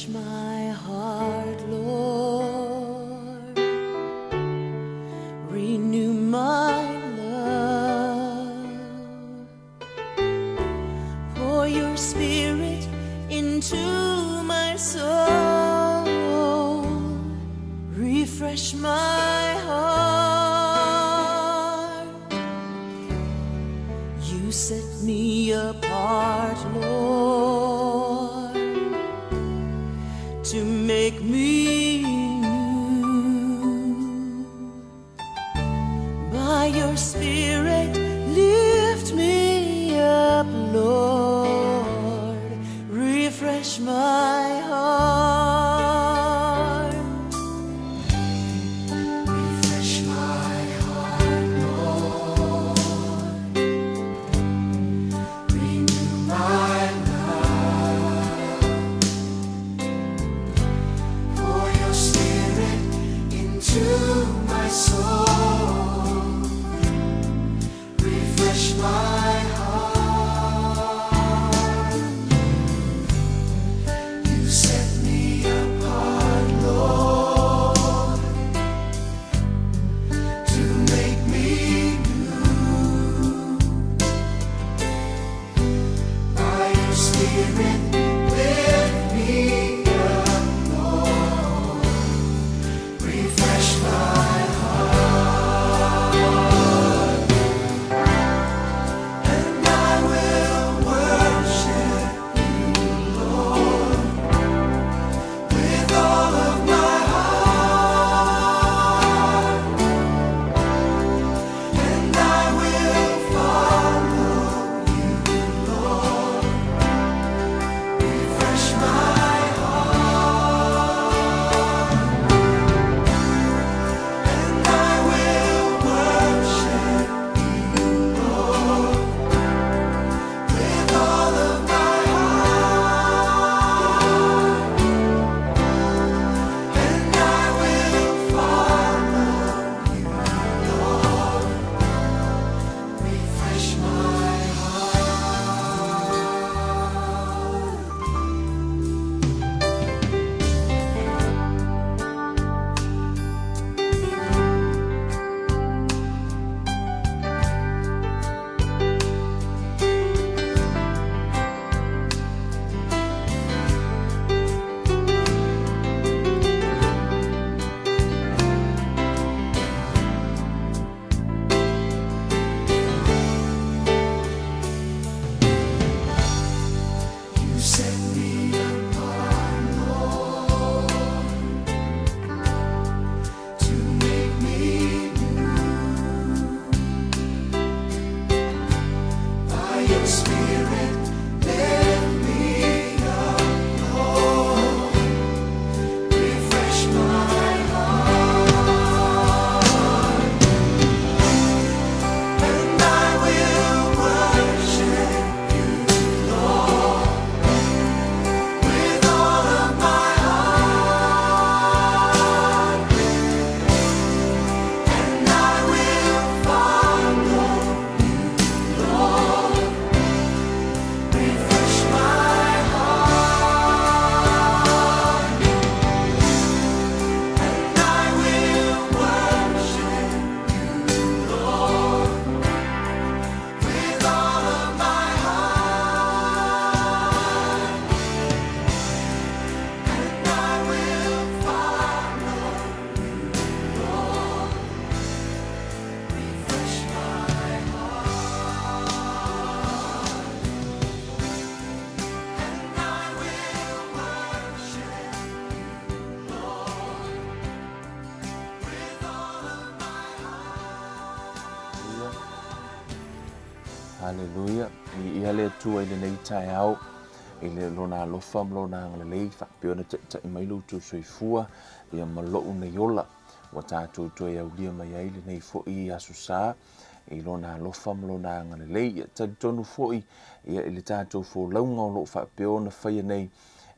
Refresh my heart, Lord. Renew my love. Pour your spirit into my soul. Refresh my heart. You set me apart, Lord, to make me new. By your Spirit, lift me up, Lord. Refresh my heart. Refresh my heart, Lord. Renew my love. Pour your spirit into my soul. Refresh my heart. You set me apart, Lord, to make me new. By your Spirit, lift me up, Lord. Refresh my heart, and I will worship you, Lord, with all of my heart, and I will follow you, Lord. Refresh my heart, and I will worship you, Lord, with all of my heart, and I will follow you, Lord. Refresh my heart. You set me apart, Lord, to make me new. By your Spirit, lift me up, Lord. Refresh my heart, and I will worship you, Lord, with all of my heart, and I will follow you, Lord. Refresh my heart, and I will worship you, Lord, with all of my heart. And I will follow you, Lord. Refresh my heart, and I will worship you, Lord, with all of my heart. Haleluia. Viia le Atua i lenei taeao i le lona alofa ma lona agalelei faapea ona taitai mai lo outou soifua ia ma lou nei ola ua tatou toe aulia mai ai lenei foi aso sa i lona alofa ma lona agalelei. Ia talitonu foi ia i le tatou folauga o lo o faapea ona faia nei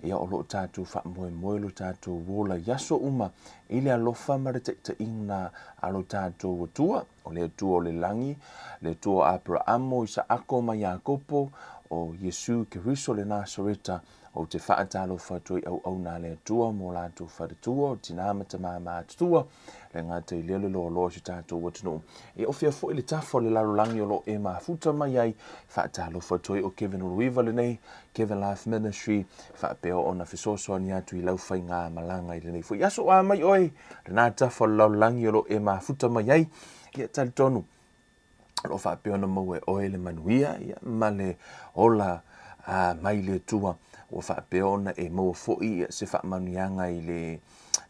ia o lo o tatou faamoemoe lo tatou ola i aso uma i le alofa ma le taitaiga a lo tatou Atua, o le Atua o le lagi, le Atua o Aperaamo, Isaako ma Iakopo, o Iesu Keriso le Nasareta. Ou te faatalofa atu ai auauna a le Atua mo latou faletua, o tina ma tama matutua, le gata i lea o le loaloa o si tatou atunuu. E ofia foi le tafa o le lalolagi o lo o e mafuta mai ai. Faatalofa atu ai o Kevin Uluiva lenei, Kevin Life Ministry, faapea ona fesoasoani atu i lau faigamalaga i lenei foi aso. A mai oe lena tafa o le lalolagi o lo o e mafuta mai ai, ia talitonu o lo o faapea ona maua e oe le manuia ia, ma le ola a, mai le Atua ua faapea ona e maua foi ia, se faamanuiaga i le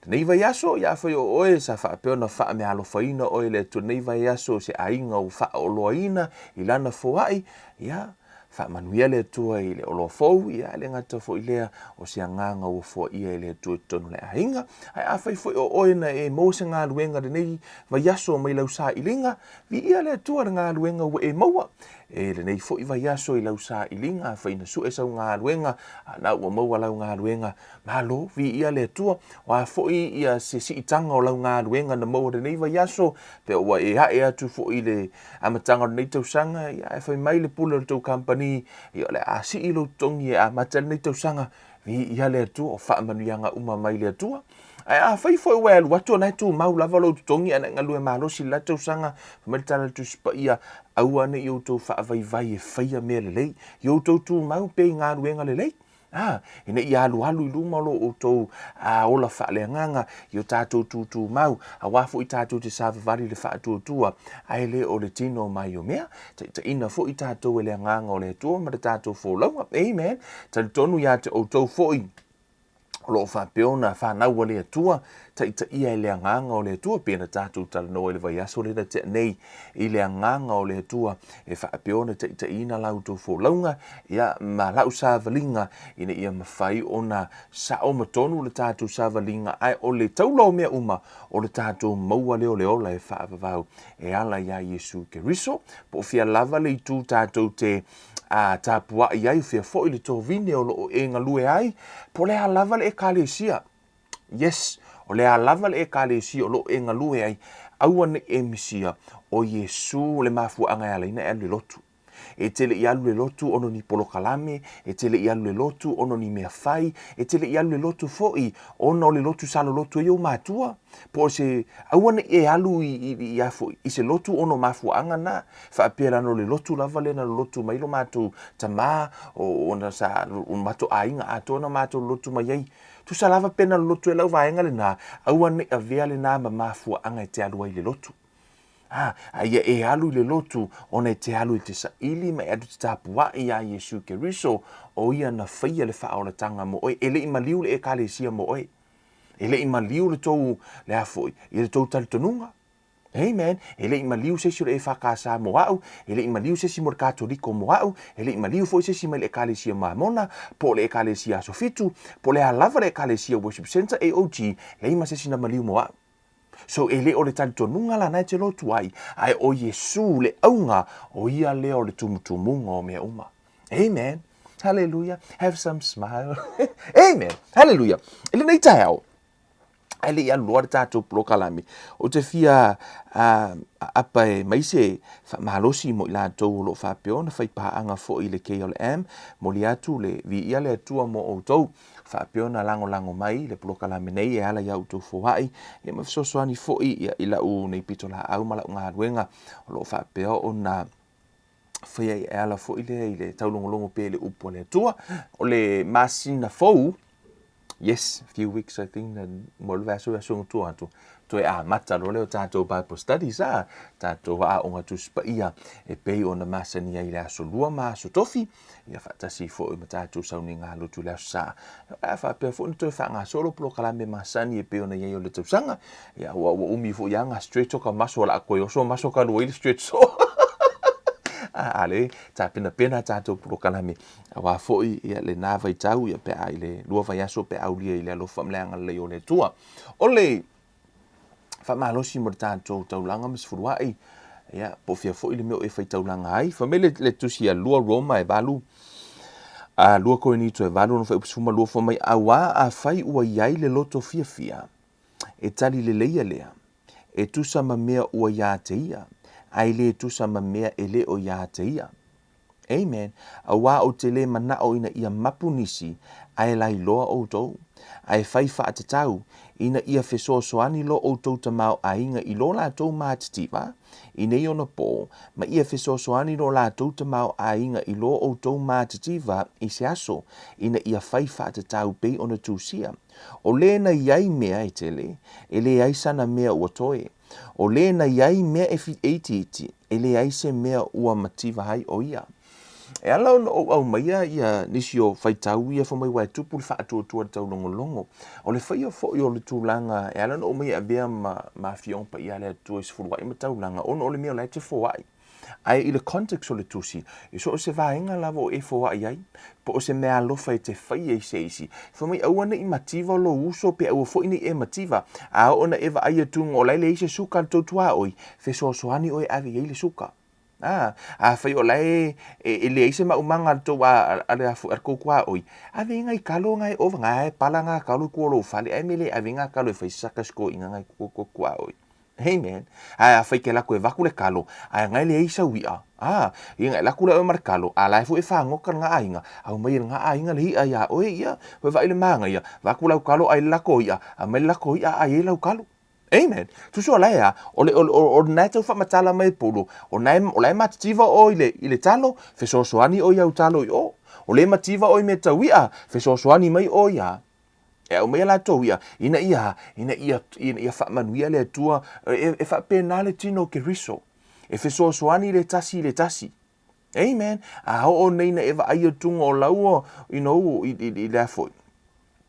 lenei vaiaso. Ia afai o oe sa faapea ona faameaalofaina oe le Atua lenei vaiaso, se aiga ua faaoloaina i lana foai, ia Faamanuia le Atua i le oloa fou, ia le gata foi lea o se agaga ua foaia e le Atua i totonu o le aiga. Ae afai foi o oe na e maua se galuega lenei vaiaso mai lau sailiga, viia le Atua i le galuega ua e maua. E lenei foi vaiaso i lau sailiga, afai na sue sau galuega, a na ua maua lau galuega, Malo, viia le Atua. O a foi ia se siitaga o lau galuega na maua lenei vaiaso, pe ua e ae atu foi i le amataga o lenei tausaga, ia ae fai mai le pule o le tou kamupani, ia o le a sii lou totogi e amata lenei tausaga, viia le Atua, o faamanuiaga uma mai le Atua. Ae afai foi ua e alu atu o la e tumau lava lou totogi ae na e galue malosi i le la tausaga, fai mai le tala a le Tusi Paia, aua ne i outou faavaivai e faia mea lelei, ia outou tumau pea i galuega lelei. Ā, ina ia alualu i luma lo outou ola faaleagaga i o tatou tūtūmau, auā foi tatou te savavali i le faatuatua, ae le o le tino mai o mea. Taitaiina foi tatou e le Agaga o le Atua ma le tatou folauga. Amen. Talitonu ia te outou foi o lo o faapea ona fanau a le Atua, taitaia e le Agaga o le Atua, pei ona tatou talanoa i le vaiaso lea na tea nei, i le Agaga o le Atua e faapea ona taitaiina la outou folauga, ia, ma lau savaliga, ina ia mafai ona sao ma tonu le tatou savaliga, ae o le taula o mea uma, o le tatou maua lea o le ola e faavavau e ala iā Iesu Keriso. Po o fea lava le itu tatou te a, tapuai ai, o fea foi le tovine o lo o e galue ai, po o le a lava le Ekalesia, Yes, o le a lava le Ekalesia o lo o e galue ai, aua ne i e misia, o Iesu le mafuaaga e ala ai ona e alu i le lotu. E te le i alu i le lotu ona o ni polokalame, e te le i alu i le lotu ona o ni mea fai, e te le i alu i le lotu foi ona o le lotu sa lolotu ai ou matua, po o se, aua ne i e alu i, i, i, a foi, i se lotu ona o mafuaaga na, faapea leaga o le lotu lava lea na lolotu mai lo matou tama, o, ona sa, o matou aiga atoa na matou lolotu mai ai. Tusa lava pe na lolotu ai lau vaega lena, aua ne i avea lena ma mafuaaga e te alu ai i le lotu. A, a ia e alu i le lotu ona e te alu i te saili ma e alu i te tapuai iā Iesu Keriso, o ia na faia le faaolatanga mo oe. E le i maliu le Ekalesia mo oe. E le i maliu le tou, le a foi, ia le tou talitonuga. Amen. E le i maliu se isi o le EFKS mo au, e le i maliu se isi mo le Katoliko mo au, e le i maliu foi se isi mai le Ekalesia Mamona, po o le Ekalesia Aso Fitu, po o le a lava le Ekalesia Worship Centre, AOG, leai ma se isi na maliu mo au. So e le o le talitonuga la na e te lotu ai, ae o Iesu le auga, o ia lea o le tumutumuga o mea uma. Amen. Hallelujah. Have some smile. Amen. Hallelujah. I lenei taeao, ae le i alu loa le tatou polokalame, ou te fia aapa e mai se faamalosi mo i latou o lo o faapea ona fai paaga foi i le KLM, momoli atu le viia le Atua mo outou, faapea ona lagolago mai le polokalame nei e ala i a outou foai, ia ma fesoasoani foi ia, i lau nei pitolaau ma lau galuega o lo o faapea ona faia e ala foi lea i le taulogologo pea i le upu a le Atua. O le masina fou, yes, few weeks I think, mo le vaiaso vaiaso ua tua atu, toe amata loa lea o tatou Bible studies, a, tatou aoga Tusi Paia e pei ona masani ai i le aso Lua ma aso Tofi, ia faatasi foi ma tatou sauniga lotu i le Aso Sa. A faapea foi ona toe faagasolo polokalame masani e pei ona i ai o le tausaga, ia ua, ua umi foi lava na stretch o ka maso, o le a koe oso maso ka lua i le stretch so. A, a le tapenapena tatou polokalame, auā foi ia lena vaitau ia pe a i le lua vaiaso pe a aulia i le alofa ma le agalelei o le Atua. O le faamalosi mo le tatou taulaga ma sefuluai, ia, po o fea foi le mea o e faitaulaga ai. Fai mai le, le tusi a 2 Roma e 8, a 2 Korinito e 8, ona fuaiupu 12, fai mai, auā afai ua i ai le loto fiafia, e tali leleia lea, e tusa ma mea ua iā te ia, ae le tusa ma mea e le o iā te ia. Amen. Auā ou te le manaʻo ina ia mapu nisi, Ae lailoa ʻoutou, a e fai faatatau, ina ia fesoasoani lo ʻoutou tamaoaiga i lo latou matitiva i nei ona pō, ma ia fesoasoani lo latou tamaoaiga i lo ʻoutou matitiva i se aso, ina ia fai faatatau pei ona tusia. ʻO lē na i ai mea e tele, e leai sana mea ua toe. ʻO lē na i ai mea e itiiti, e leai se mea ua mativa ai ʻo ia. E ala ona ou aumaia ia nisi o faitau ia fai mai ua e tupu le faatuatua i le taulogologo. O le faia foi o le tulaga e ala ona ou aumaia e avea ma ma Afioga Paia a le Atua i se fuluai ma taulaga ona o le mea o la e te foai. Ae i le context o le tusi, i so o se vaega lava o e foai ai, po o se meaalofa e te faia i se isi, fai mai aua ne i mativa lou uso pe aua foi ne i e mativa, a oo ina e vaai atu o la e leai se suka a le tou tuaoi, fesoasoani oe e ave i ai le suka. A, afai o la e, e leai se maumaga a le tou a, a le a le tou tuaoi, ave ai nai kalo na e ova, na e pala nā kalo i tua o lou fale, ae mea le ave ai nā kalo e fai se saka sikoiga nai tou tuaoi. Amen. Ae afai ke alu atu e vaku le kalo, ae na e leai sau iʻa, a, ia na e alu atu lea oe ma le kalo, a la e foi e fagota lena aiga, aumai e lena aiga le iʻa iā oe ia, foi vaai le manaia, vaku lau kalo ai le lako iʻa, aumai le lako iʻa ai ai lau kalo. Amen. Tusa o la e a, o le, o, o, o lena e tau faamatala mai e Paulo, o na e, o la e matitiva oe i le, i le talo, fesoasoani oe i au talo i o. O le mativa oe i mea tau iʻa, fesoasoani mai oe iā. E aumaia latou iʻa, ina ia, ina ia, ina ia faamanuia le Atua, e, e faapena le tino o Keriso. E fesoasoani le tasi i le tasi. Amen. A oo nei na e vaai atuga o laua, you know, i, i, i lea foi.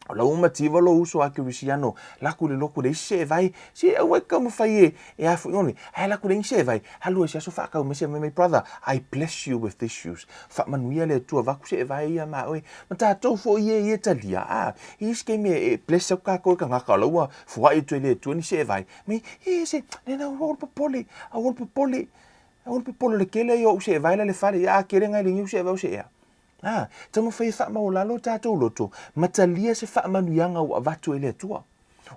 O laua mativa lo uso a Kerisiano, laku le loku le isi se e vai, se aua e taumafai e, e a foi ngone, ae laku le isi se e vai, halu e se aso whaakau me se mai mai brother, I bless you with this shoes. Whaamanuia le Atua vaku se e vai ia ma oe. Ma tātou foi e ia talia, a, i isi keimi e, e bless au kākou e ka ngaka o laua, fuai atu e le Atua ni se e vai. Me, e se, nena aua le popole, aua le popole, Aua le popole le kele ia o ou seevae la le fale, ia a kele ngai le niu seevae o seea. A, taumafai e faamaualalo o tatou loto, ma talia se faamanuiaga ua avatu e le Atua.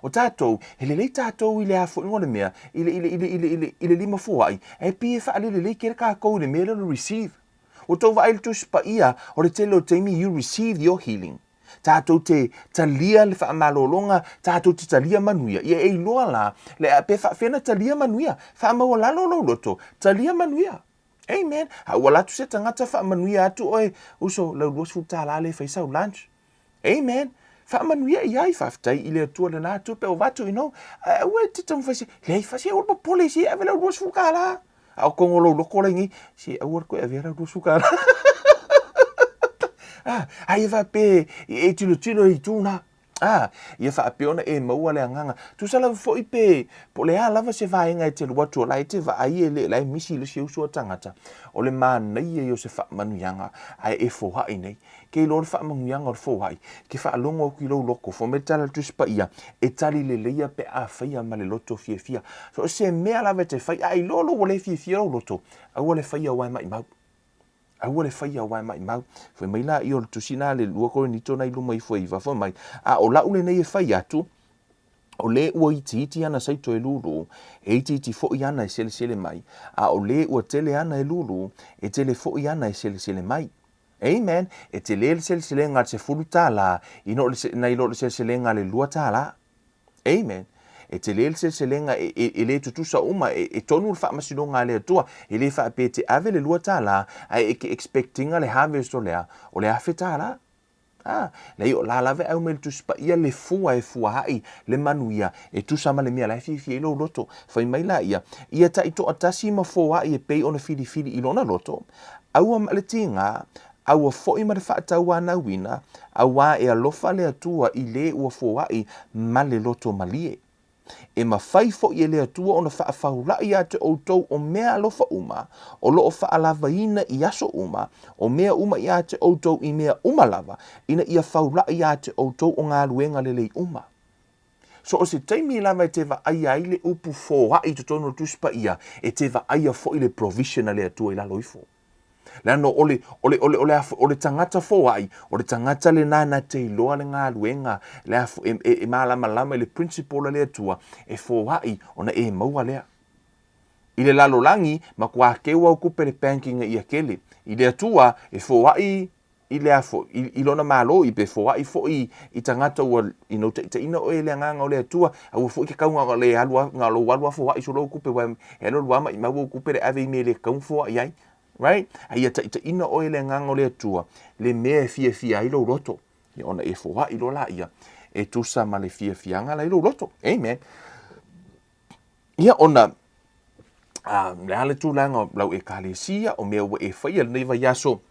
O tatou, he lelei tatou i le afoiga o le mea, i le, i le, i le, i le, i le, i le lima foai, ae pei e faalelelei kele kakou i le mea lea o le receive. Ua tou vaai i le Tusi Paia, o le tele o taimi you receive your healing. Tatou te talia le faamalologa, tatou te talia manuia. Ia e iloa la, le, pe faafefea ona talia manuia. Faamaualalo lou loto, talia manuia. Amen. A ua alu atu se tagata faamanuia atu oe, uso, lau $20 lea e fai sau lunch. Amen. Faamanuia i ai, faafetai i le Atua lena tupe o avatu, you know. Ae aua e te taumafai se, leai, fa se aua le popole, se ave lau $20. A o tonu o lou loto la i nei, se aua le toe avea lau $20. Ah, ai e faapea e tilotilo i itu na. Ah, ia faapea ona e maua le agaga. Tusa lava foi pe po o le a lava se vaega e te alu atu o la e te vaai e le la e misi i le isi uso a tagata. O le manaia ia o se faamanuiaga ae e foai nei. Ke iloa le faamanuiaga o le foai, ke faalogo atu i lou loto, fai mai le tala a le Tusi Paia, e tali leleia pe a faia ma le loto fiafia. So o se mea lava e te fai, a iloa lou ua le fiafia lou loto, aua le faia aua e maimau. Aua le faia aua e maimau. Fai mai laia o le tusi na le 2 Korinito na i luma ifo e iva, fai mai, a o lau lenei e fai atu, o lē ua itiiti ana saito e lūlū, e itiiti foʻi ana e selesele mai, a o lē ua tele ana e lūlū, e tele foʻi ana e selesele mai. Amen! E tele le seleselega a le $10 i no le, nai lo le seleselega a le $2. Amen! E tele le seleselega e, e, e le tutusa uma, e, e tonu le faamasinoga a le Atua. E le faapea e te ave le $2 ae e ke expect ina le harvest o le a? O le $1000. A, leai o la lava e au mai le Tusi Paia le fua e fuaai le manuia e tusa ma le mea la e fiafia ai lou loto. Fai mai laia, ia taitoatasi ma foai e pei ona filifili i lona loto, aua ma le tiga, aua foi ma le faatauanauina, auā e alofa le Atua i le ua foai ma le loto malie. E mafai foi e le Atua ona faafaulaʻi iā te ʻoutou o mea alofa uma, o lo o faalavaina i aso uma, o mea uma iā te ʻoutou i mea uma lava, ina ia faulaʻi iā te ʻoutou o galuega lelei uma. So o se taimi lava e te vaaia ai le upu foaʻi i totonu o le Tusi Paia, e te vaaia foi le provision a le Atua i lalo ifo. Leaga o le, o le, o le, o le, o le tagata foai, o le tagata lena na te iloa le galuega, le a, e, e, e malamalama i le principle a le Atua, e foai ona e maua lea. I le lalolagi, matua keu au tupe le bank ina ia kele. I le Atua, e foai. i le a foi, i lona Malo, i pe foai foi i tagata ua you know taitaiina oe e le Agaga o le Atua, aua foi ke kau na o le alu a, na o lou alu a foai so lou tupe, aua e alu alu a maimau ou tupe le ave i mea e le tatau ona foai ai. Right? A ia taitaiina oe e le Agaga o le Atua le mea e fiafia ai lou loto, ia ona e foai loa laia e tusa ma le fiafiaga la i lou loto. Amen. Ia ona a, le a le tulaga o lau Ekalesia, o mea ua e faia lenei vaiaso,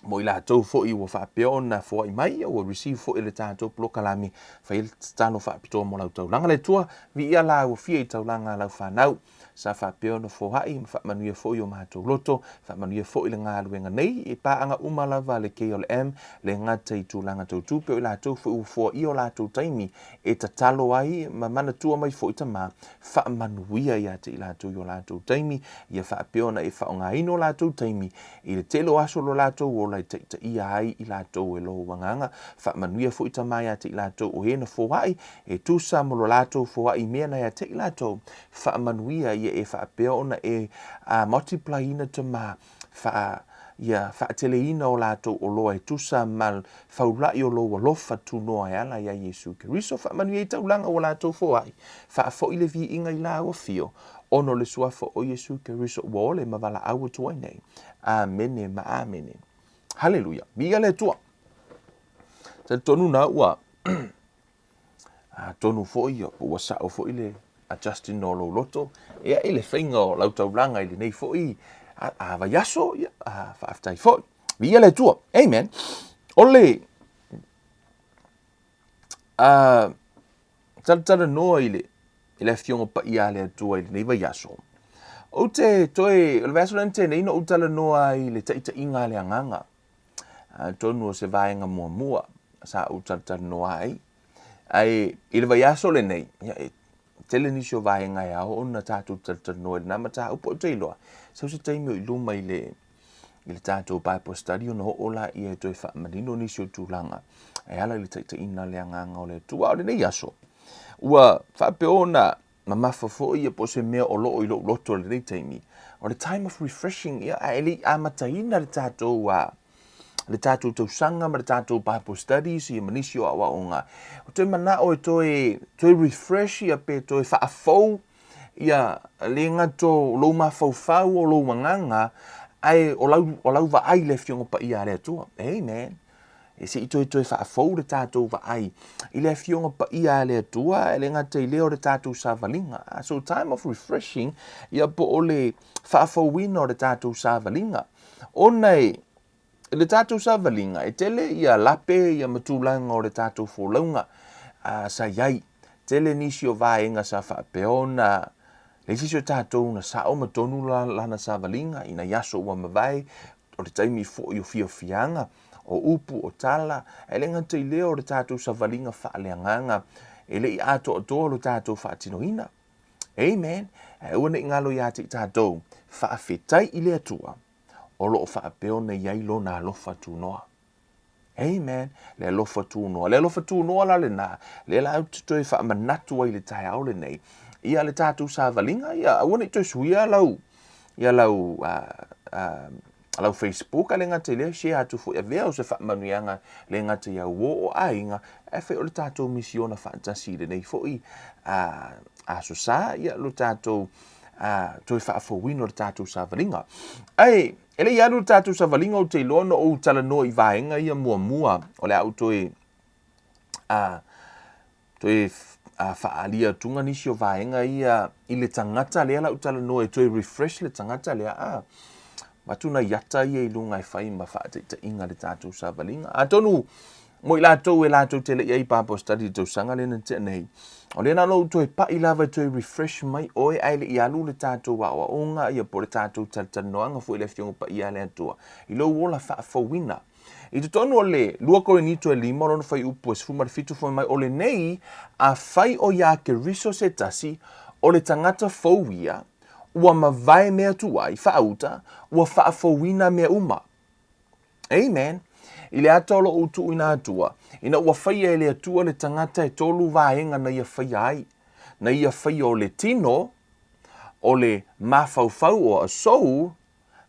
mo i latou foi ua faapea ona foai mai, ua receive foi le tatou polokalame, fai le tatalo faapitoa mo lau taulaga. Le Atua, viia la ua fia i taulaga a lau fanau, sa faapea ona foai ma faamanuia foi o matou loto, faamanuia foi le galuega nei, i paaga uma lava a le KLM, le gata i tulaga tau tupe, o i latou foi ua foaia o latou taimi e tatalo ai ma manatua mai foi tama, faamanuia ia te i latou i o latou taimi, ia faapea ona e faaaogaina o latou taimi i le tele o aso o lo latou ola e taitaia ai i latou e lou agaga. Faamanuia foi tama ia te i latou o e na foai, e tusa ma lo latou foai i mea na ia te i latou. Faamanuia ia e faapea ona e multiply ina tama, faa, ia faateleina o latou oloa e tusa ma faulai o lou alofa tunoa e ala iā Iesu Keriso. Faamanuia i taulaga ua latou foai, faafoi le viiga i lau afio, ona o le suafa o Iesu Keriso ua ole ma valaau atu ai nei. Amene ma amene. Haleluia. Viia le Atua. Talitonu na ua atonu foi ua sao foi le adjusting o lou loto ia i le faiga o lau taulaga i lenei foi a vaiaso, ia faafetai foi. Viia le Atua. Amen. O le talatalanoa i le i le Afioga Paia a le Atua i lenei vaiaso. Ou te toe, o le vaiaso lea na tea nei na ou talanoa ai i le taitaiga a le Agaga. Atonu o se vaega muamua sa ou talatalanoa ai. Ae i le vaiaso lenei, ia, e tele nisi o vaega e ao ona tatou talatalanoa i lena mataupu. Ou te iloa, sau se taimi o i luma i le i le tatou Bible study ona oo laia e toe faamanino nisi o tulaga e ala i le taitaiina le agaga o le Atua. A o lenei aso, ua faapea ona mamafa foi ia po o se mea o lo o i lou loto i lenei taimi, o le time of refreshing, ia, a e le i amataina le tatou, le tatou tausaga ma le tatou Bible studies ia ma nisi o aoaoga, ou te manao e toe, toe refresh ia pe toe faafou ia le gata o lou mafaufau o lou agaga, ae o lau, o lau vaai i le Afioga Paia a le Atua. Amen. E se i toe toe faafou le tatou vaai i le Afioga Paia a le Atua, e le gata i lea o le tatou savaliga. So time of refreshing, ia po o le faafouina o le tatou savaliga. Ona e, le tatou savaliga, e tele ia lape ia ma tulaga o le tatou folauga sa i ai. Tele nisi o vaega sa faapea ona leai se isi o tatou na sao ma tonu lana savaliga i nai aso ua mavae, o le taimi foi o fiafiaga, o upu, o tala, ae le gata i lea o le tatou savaliga faaleagaga e le i atoatoa lo tatou faatinoina. Amen. Ae aua ne i galo ia te i tatou, faafetai i le Atua o lo o faapea ona i ai Lona alofa tunoa. Amen. Le alofa tunoa. Le alofa tunoa la lena, lea la ou te toe faamanatu ai i le taeao lenei, ia le tatou savaliga, ia aua ne i toe suia lau, ia lau, lau Facebook, a le gata i lea, share atu foi, avea o se faamanuiaga le gata i au o aiga, ae fai o le tatou misiona faatasi i lenei foi aso sa, ia lo tatou toe faafouina o le tatou savaliga. Ae, e le i alu le tatou savaliga, ou te iloa na ou talanoa i vaega ia muamua, o le a ou toe toe faaalia atuga nisi o vaega ia i le tagata lea la ou talanoa e toe refresh le tagata lea, a avatu nai ata ia i luga e fai ma faataitaiga le tatou savaliga. Atonu mo i latou e latou te le i ai Bible study i le tausaga lea na tea nei, o lea na ona ou toe pai lava e toe refresh mai oe ae le i alu le tatou aoaoga ia po o le tatou talatalanoaga foi i le Afioga Paia a le Atua i lou ola faafouina. I totonu o le 2 Korinito e 5 lona fuaiupu e 17 fai mai, O lenei, afai o iā Keriso se tasi, o le tagata fou ia, ua mavae mea tuai, faauta, ua faafouina mea uma. Amen. I le ata o lo ou tuuina atua, ina ua faia e le Atua le tagata e tolu vaega na ia faia ai, na ia faia o le tino, o le mafaufau or a soul,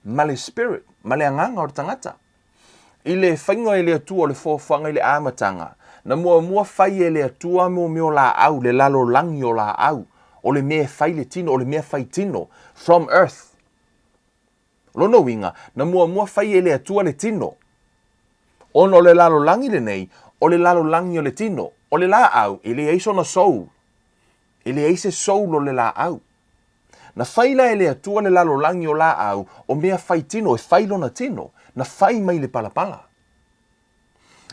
ma le spirit, ma le agaga o le tagata. I le faiga e le Atua o le foafoaga i le amataga, na muamua fai e le Atua mo mea o laau, le lalolagi o laau, o le mea e fai le tino, o le mea fai tino, from earth. O lona uiga, na muamua fai e le Atua le tino. Ona o le lalolagi lenei, o le lalolagi o le tino. O le laau, e leai sona soul. E leai se soul o le laau. Na fai la e le Atua le lalolagi o laau o mea fai tino e fai lona tino, na fai mai le palapala.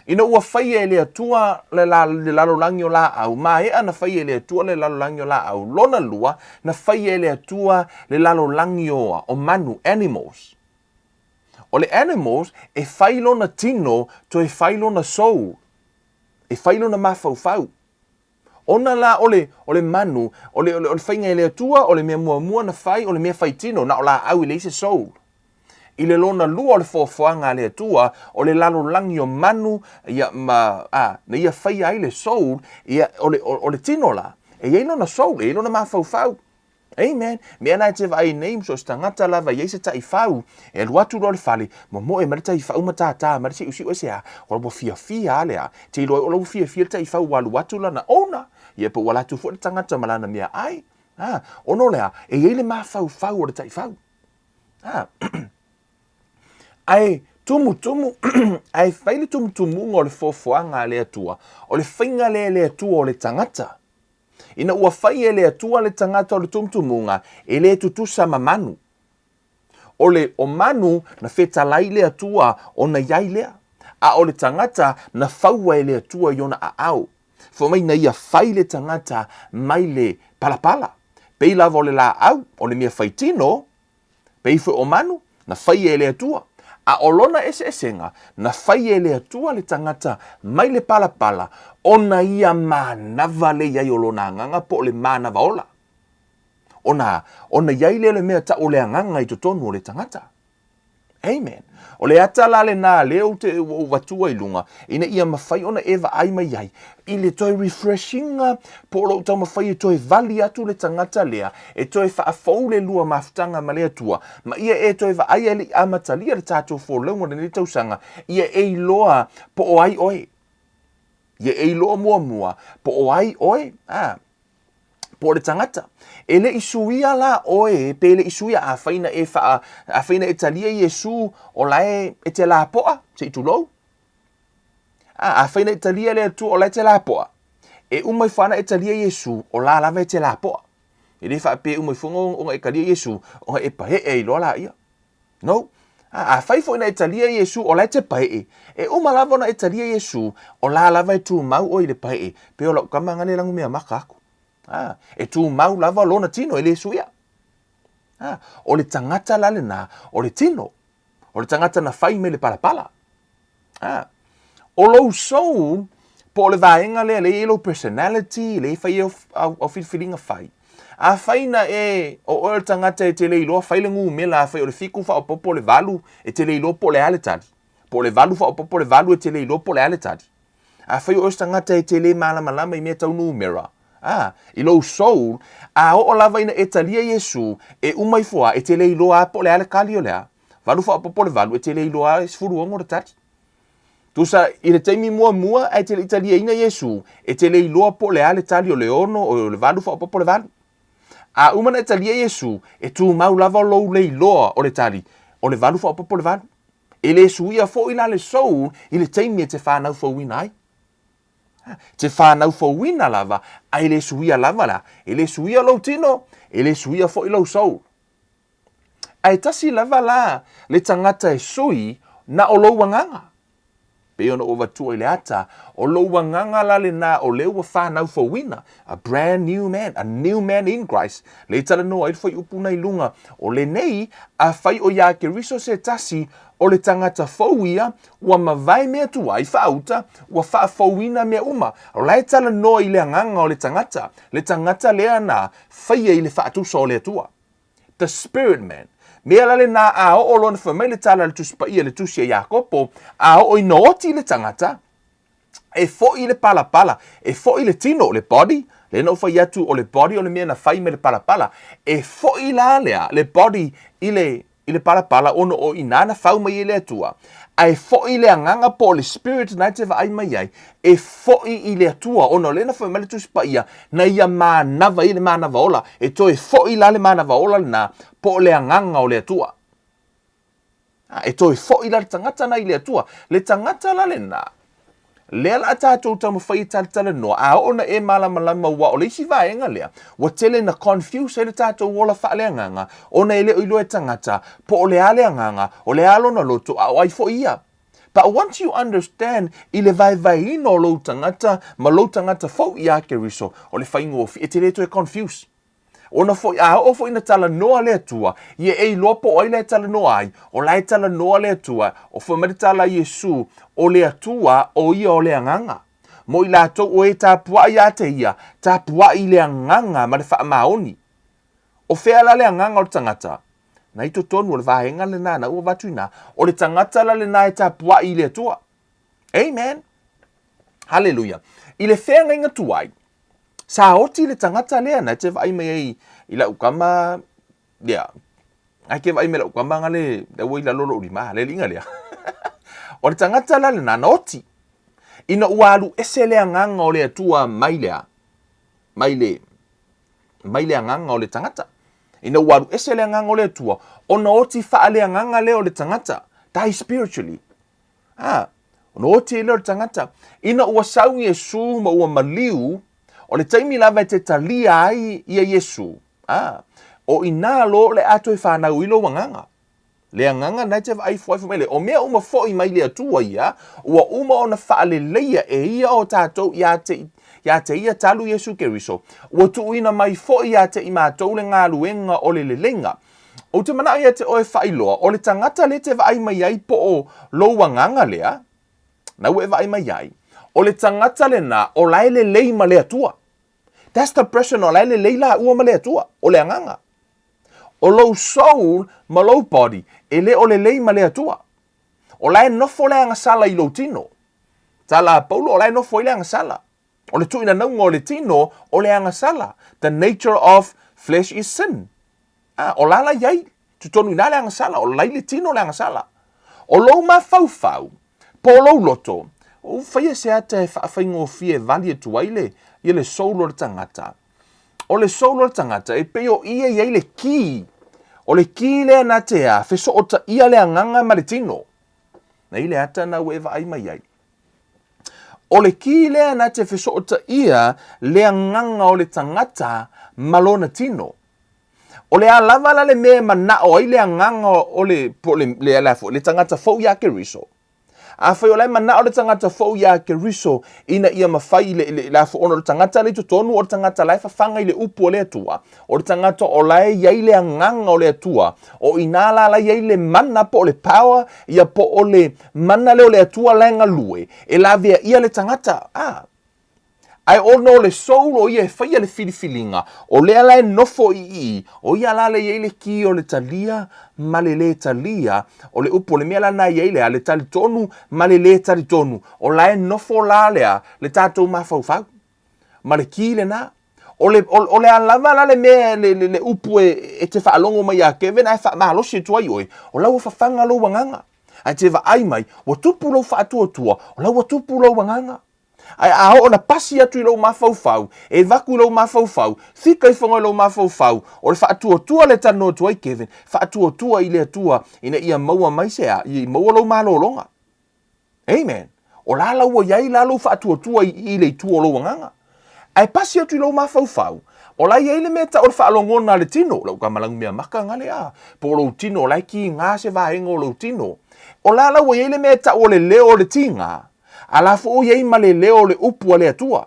Ina ua faia e le Atua le, la, le lalolagi o laau, maea na faia e le Atua le lalolagi o laau. Lona lua, na faia e le Atua le lalolagi o, o manu, animals. O le animals, e fai lona tino, toe fai lona soul. E fai lona mafaufau. Ona la o le, o le manu, o le, o le, o le faiga e le Atua, o le mea muamua na fai, o le mea fai tino, na o laau e leai se soul. I le lona lua o le foafoaga a le Atua, o le lalolagi o manu, ia, ma, a, na ia faia ai le soul, ia, o le, o, o le tino la, e i ai lona soul, e i ai lona mafaufau. Amen. Mea na e te vaai nei, so se tagata lava i ai se taifau, e alu atu loa le fale, momoe mai le taifau ma tātā mai le siusiu e se a, o la ua fiafia a le a. Te iloa ai o la ua fiafia le taifau ua alu atu lana owner, ia pe ua alu atu foi le tagata ma lana mea ai. A, ona o le a, e i ai le mafaufau o le taifau. A, ae tumutumu, ae fai le tumutumuga o le foafoaga a le Atua, o le faiga lea e le Atua o le tagata. Ina ua fai e le Atua le tagata o le tumutumuga, e le tutusa ma manu. O le o manu na fetalai le Atua ona i ai lea, a o le tagata na faua e le Atua i ona aao. Fai mai na ia fai le tagata mai le palapala. Pei lava o le laau, o le mea fai tino, Pei foi o manu, na faia e le Atua. A o lona eseesega, na faia e le Atua le tagata mai le palapala, ona ia manava le i ai o lona agaga po o le manava ola. Ona, ona i ai lea o le mea tau o le agaga i totonu o le tagata. Amen. O le ata la lena lea ou te ua ou vatua i luga, ina ia mafai ona e vaai mai ai i le toe refreshing-a po o lou taumafai e toe vali atu le tagata lea, e toe faafou le lua mafutaga ma le Atua, ma ia e toe vaai ae le i amatalia le tatou folauga o lenei tausaga, ia e iloa po o ai oe. Ia e iloa muamua po o ai oe, a, po o le tagata. E le i suia la oe, pe le i suia, afai na e faa, afai na e talia Iesu o la e, e te lapoa, se i tulou. A, afai na e talia le Atua o la e te lapoa, e uma ifo ana e talia Iesu, o la lava e te lapoa. E le faapea e uma ifo ona e talia Iesu, ona e pae'e ai loa laia. No. A, afai foi na e talia Iesu, o la e te pae'e. E uma lava ona e talia Iesu, o la lava e tumau oe i le pae'e, pei o la'u tama na le lagu mea maka aku. A, e tumau lava lona tino, e le suia. A, o le tagata la lena, o le tino. O le tagata na fai mai le palapala. A, o lou soul, po o le vaega lea, lea e i ai lou personality, lea e fai ai au, au filifiliga fai. Afai na e, o oe o le tagata e te le iloa fai le numera, afai o le fitu faaopoopo le valu, e te le iloa po o le a le tali. Po o le valu faaopoopo le valu, e te le iloa po o le a le tali. Afai o oe o se tagata e te le malamalama i mea tau numera, a, i lou soul, a oo lava ina e talia Iesu, e uma ifo lava, e te le iloa lava po o le a le tali o le a. Valu faaopoopo le valu, e te le iloa lava e 16 le tali. Tusa, i le taimi muamua ae te le i taliaina Iesu, e te le iloa po o le a le tali o le ono, o le valu faaopoopo le valu. A uma ona e talia Iesu, e tumau lava lou le iloa o le tali, o le valu faaopoopo le valu. E le suia foi la le soul i le taimi e te fanau fouina ai. Te fanau fouina lava, ae le suia lava la. E le suia lou tino, e le suia foi lou soul. Ae tasi lava la le tagata e sui na o lou agaga. Pei ona ou avatua i le ata, o lou agaga la lena o lea ua fanau fouina, a brand new man, a new man in Christ, lea i talanoa ai le fuaiupu na i luga, o lenei, afai o iā Keriso se tasi, o le tagata fou ia, ua mavae mea tuai faauta, ua faafouina mea uma. O la e talanoa i le agaga o le tagata, le tagata lea na faia i le faatusa o le Atua. The spirit man. Mea la lena a oo loa na fai mai le tala a le Tusi Paia, le tusi a Iakopo, a oo ina oti le tagata, e foi le palapala, e foi le tino, le body, lea na ou fai atu o le body o le mea na fai mai le palapala, e foi la lea, le body i le, i le palapala ona o i ina na fau mai ai le Atua, ae foi le agaga po o le spirit na e te vaai mai ai, e foi i le Atua, ona o lea na fai mai le Tusi Paia, na ia manava i le manava ola, e toe foi la le manava ola lena, po o le agaga o le Atua. E toe foi la le tagata na i le Atua. Le tagata la lena, lea la a tatou taumafai e talatalanoa, a oo na e malamalama ua o le isi vaega lea, ua tele na confuse ai le tatou ola faaleagaga, ona e le o iloa e tagata, po o le a le agaga, o le a lona loto, a o ai foi ia. But once you understand i le vaevaeina o lou tagata ma lou tagata fou iā Keriso, o le faigofie, e te le toe confuse. Ona foi, a oo foi ina talanoa le Atua, ia e iloa po o ai la e talanoa ai, o la e talanoa le Atua, o fai mai le tala a Iesu, o le Atua, o ia o le Agaga. Mo i latou o e tapuai ia te ia, tapuai i le Agaga ma le faamaoni. O fea la le agaga o le tagata? Na i totonu o le vaega lena na ua avatu i ina, o le tagata la lena e tapuai i le Atua. Amen. Haleluia. I le feagaiga tuai, sa oti le tagata lea na te vaai mai ai i lau kama, ia, ai ke vaai mai lau kama nga le, le ua i lalo lou lima, le liga lea. O le tagata la lena na oti. Ina ua alu ese le agaga o le Atua mai lea, mai le, mai le agaga o le tagata. Ina ua alu ese le agaga o le Atua, ona oti faaleagaga lea o le tagata, die spiritually. Ah, ona oti ai lea o le tagata. Ina ua sau Iesu ma ua maliu, o le taimi lava e te talia ai ia Iesu, ah, o inā loa o le a toe fanau i lou agaga. Le agaga na e te vaai ifo ai fai mai le, o mea uma foi mai le Atua ia, ua uma ona faaleleia e ia o tatou ia te, ia te ia talu Iesu Keriso, ua tuuina mai foi ia te i matou le galuega o le leleiga. Ou te manao ia te oe faailoa, o le tagata le te vaai mai ai po o lou agaga lea, na ua e vaai mai ai, o le tagata lena o la e lelei ma le Atua. That's the person o la e lelei laua ma le Atua, o le agaga. O lou soul ma lou body, e le o lelei ma le Atua. O la e nofo le agasala i lou tino. Tala a Paulo, o la e nofo ai le agasala. O le tuuinanauga o le tino, o le agasala. The nature of flesh is sin. Ah, o la la iai, tutonu ina le agasala, o lai le tino le agasala. O lou mafaufau, po o lou loto, o faia se ata e faafaigofie e vali atu ai le, ia le soul o le tagata. O le soul o le tagata, e pei o i e i ai le kī. O le kī lea na te a, fesootaia le agaga ma le tino. Nei le ata na ua e vaai mai ai. O le kī lea na te fesootaia le agaga o le tagata ma lona tino. O le a lava la le mea e manao ai le agaga o le, po o le, le, le, le tagata fou iā Keriso. Afai o la e manao le tagata fou iā Keriso ina ia mafai le, le, le ona o le tagata le i totonu o le tagata la e fafaga i le upu o le Atua, o le tagata o la e i ai le agaga o le Atua, o inā la la i ai le mana po o le power, ia po o le mana lea o le Atua la e galue, e laveaia le tagata. Ah, Ae ona o le soul o ia e faia le filifiliga, o lea la e nofo i i, o ia la le i ai le kī o le talia ma le lē talia, o le upu o le mea la na i ai lea, le talitonu ma le lē talitonu, o la e nofo la lea le tatou mafaufau ma le kī lena. O le, o, o le a lava la le mea, le, le, le upu e, e te faalogo mai iā Kevin ae faamalosi atu ai oe, o la ua fafaga lou agaga. Ae te vaai mai, ua tupu lou faatuatua, o la ua tupu lou agaga. Ae a oo na pasi atu i lou mafaufau, e vaku i lou mafaufau, fika ifoga i lou mafaufau, o le faatuatua lea e talanoa atu ai Kevin, faatuatua i le Atua ina ia maua mai se a, ia maua lou malologa. Amen. O la la ua i ai la lou faatuatua i, i le itu o lou agaga. Ae pasi atu i lou mafaufau, o la i ai le mea tau o le faalogona a le tino, lau kamalangu mea maka ngale a, po o lou tino, o la e kiga se vaega o lou tino. O la la ua i ai le mea tau o le leo o le tiga, A la foi i ai ma le leo o le upu a le Atua.